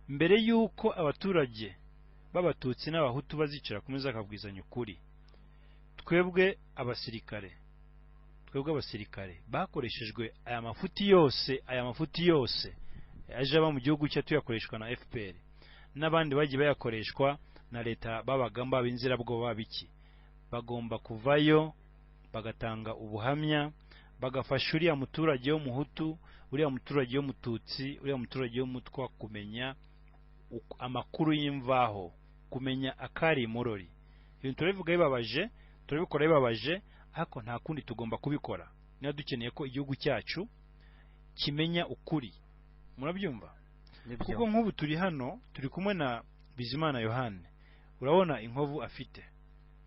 mbere yuko abaturage b'abatutsi n'abahutu bazicara ku meza bakabwizanya ukuri, twebwe abasirikare bakoreshejwe aya mafuti yose aje aba mu gihugu cyacu tuyakoreshwa na FPR n'abandi bagiye bayakoreshwa na leta babagamba b'inzirabwoba biki, bagomba kuvayo bagatanga ubuhamya, bagafasha uriya muturage w'umuhutu, uriya muturage w'umututsi, uriya muturage w'umutwa kumenya amakuru y'imvaho, kumenya akari murori. Ibintu turabivuga bibabaje, turabikora bibabaje, ariko nta kundi tugomba kubikora niba dukeneye ko igihugu cyacu kimenya ukuri. Murabyumva? Kuko nk'ubu turi hano turi kumwe na Bizimana Yohane, urabona inkovu afite,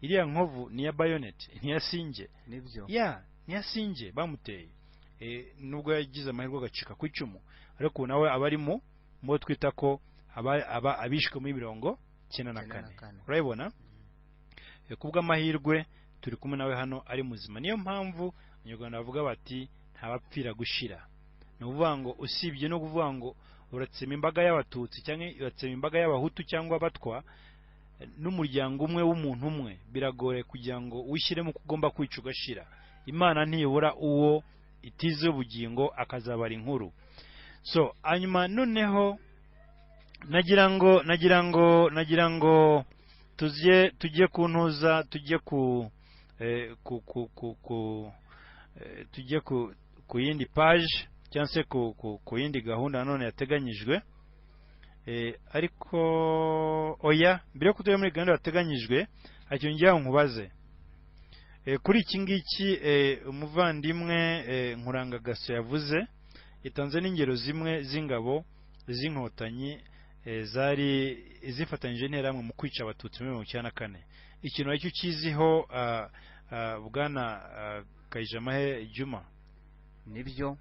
iriya nkovu ni ya bayonet, ni ya singe. Nibyo. Ya ni ya singe bamuteye, nubwo yagize amahirwe agacika ku icumu, ariko nawe abarimo mu twita ko aba abishwe muri 94. Urabibona? Kubw'amahirwe turi kumwe nawe hano ari muzima. Niyo mpamvu abanyarwanda bavuga bati ntabapfira gushira. Ni ukuvuga ngo usibye no kuvuga ngo uratsema imbaga y'abatutsi cyangwa uratsema imbaga y'abahutu cyangwa abatwa n'umuryango umwe w'umuntu umwe, biragoye kugira ngo wishyiremo ko ugomba kwica ugashira. Imana ntibura uwo itize ubugingo akazabara inkuru. So hanyuma noneho nagira ngo tujye ku ntuza, tujye ku tujye ku yindi page cyangwa se ku yindi gahunda nanone yateganyijwe. Ariko oya, mbere yo kutujya muri gahunda yateganyijwe hari ngira nkubaze kuri iki ngiki. Umuvandimwe Nkurangagaso yavuze, yatanze n'ingero zimwe z'ingabo z'inkotanyi zari zifatanyije n'interahamwe mu kwica abatutsi muri 1994. Ikintu aricyo ukiziho bwana Kayijamahe Juma? Nibyo.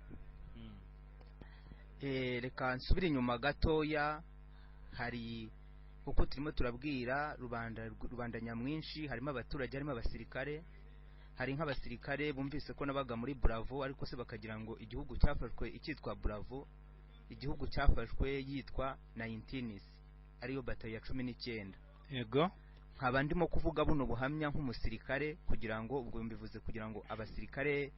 Reka nsubire inyuma gatoya. Hari kuko turimo turabwira rubanda nyamwinshi, harimo abaturage, harimo abasirikare. Hari nk'abasirikare bumvise ko nabaga muri Bravo, ariko se bakagira ngo igihugu cyafashwe icyitwa Bravo, igihugu cyafashwe yitwa 19 ariyo batayo ya 19. Yego. Nkaba ndimo kuvuga buno buhamya nk'umusirikare, kugira ngo ubwo mbivuze kugira ngo abasirikare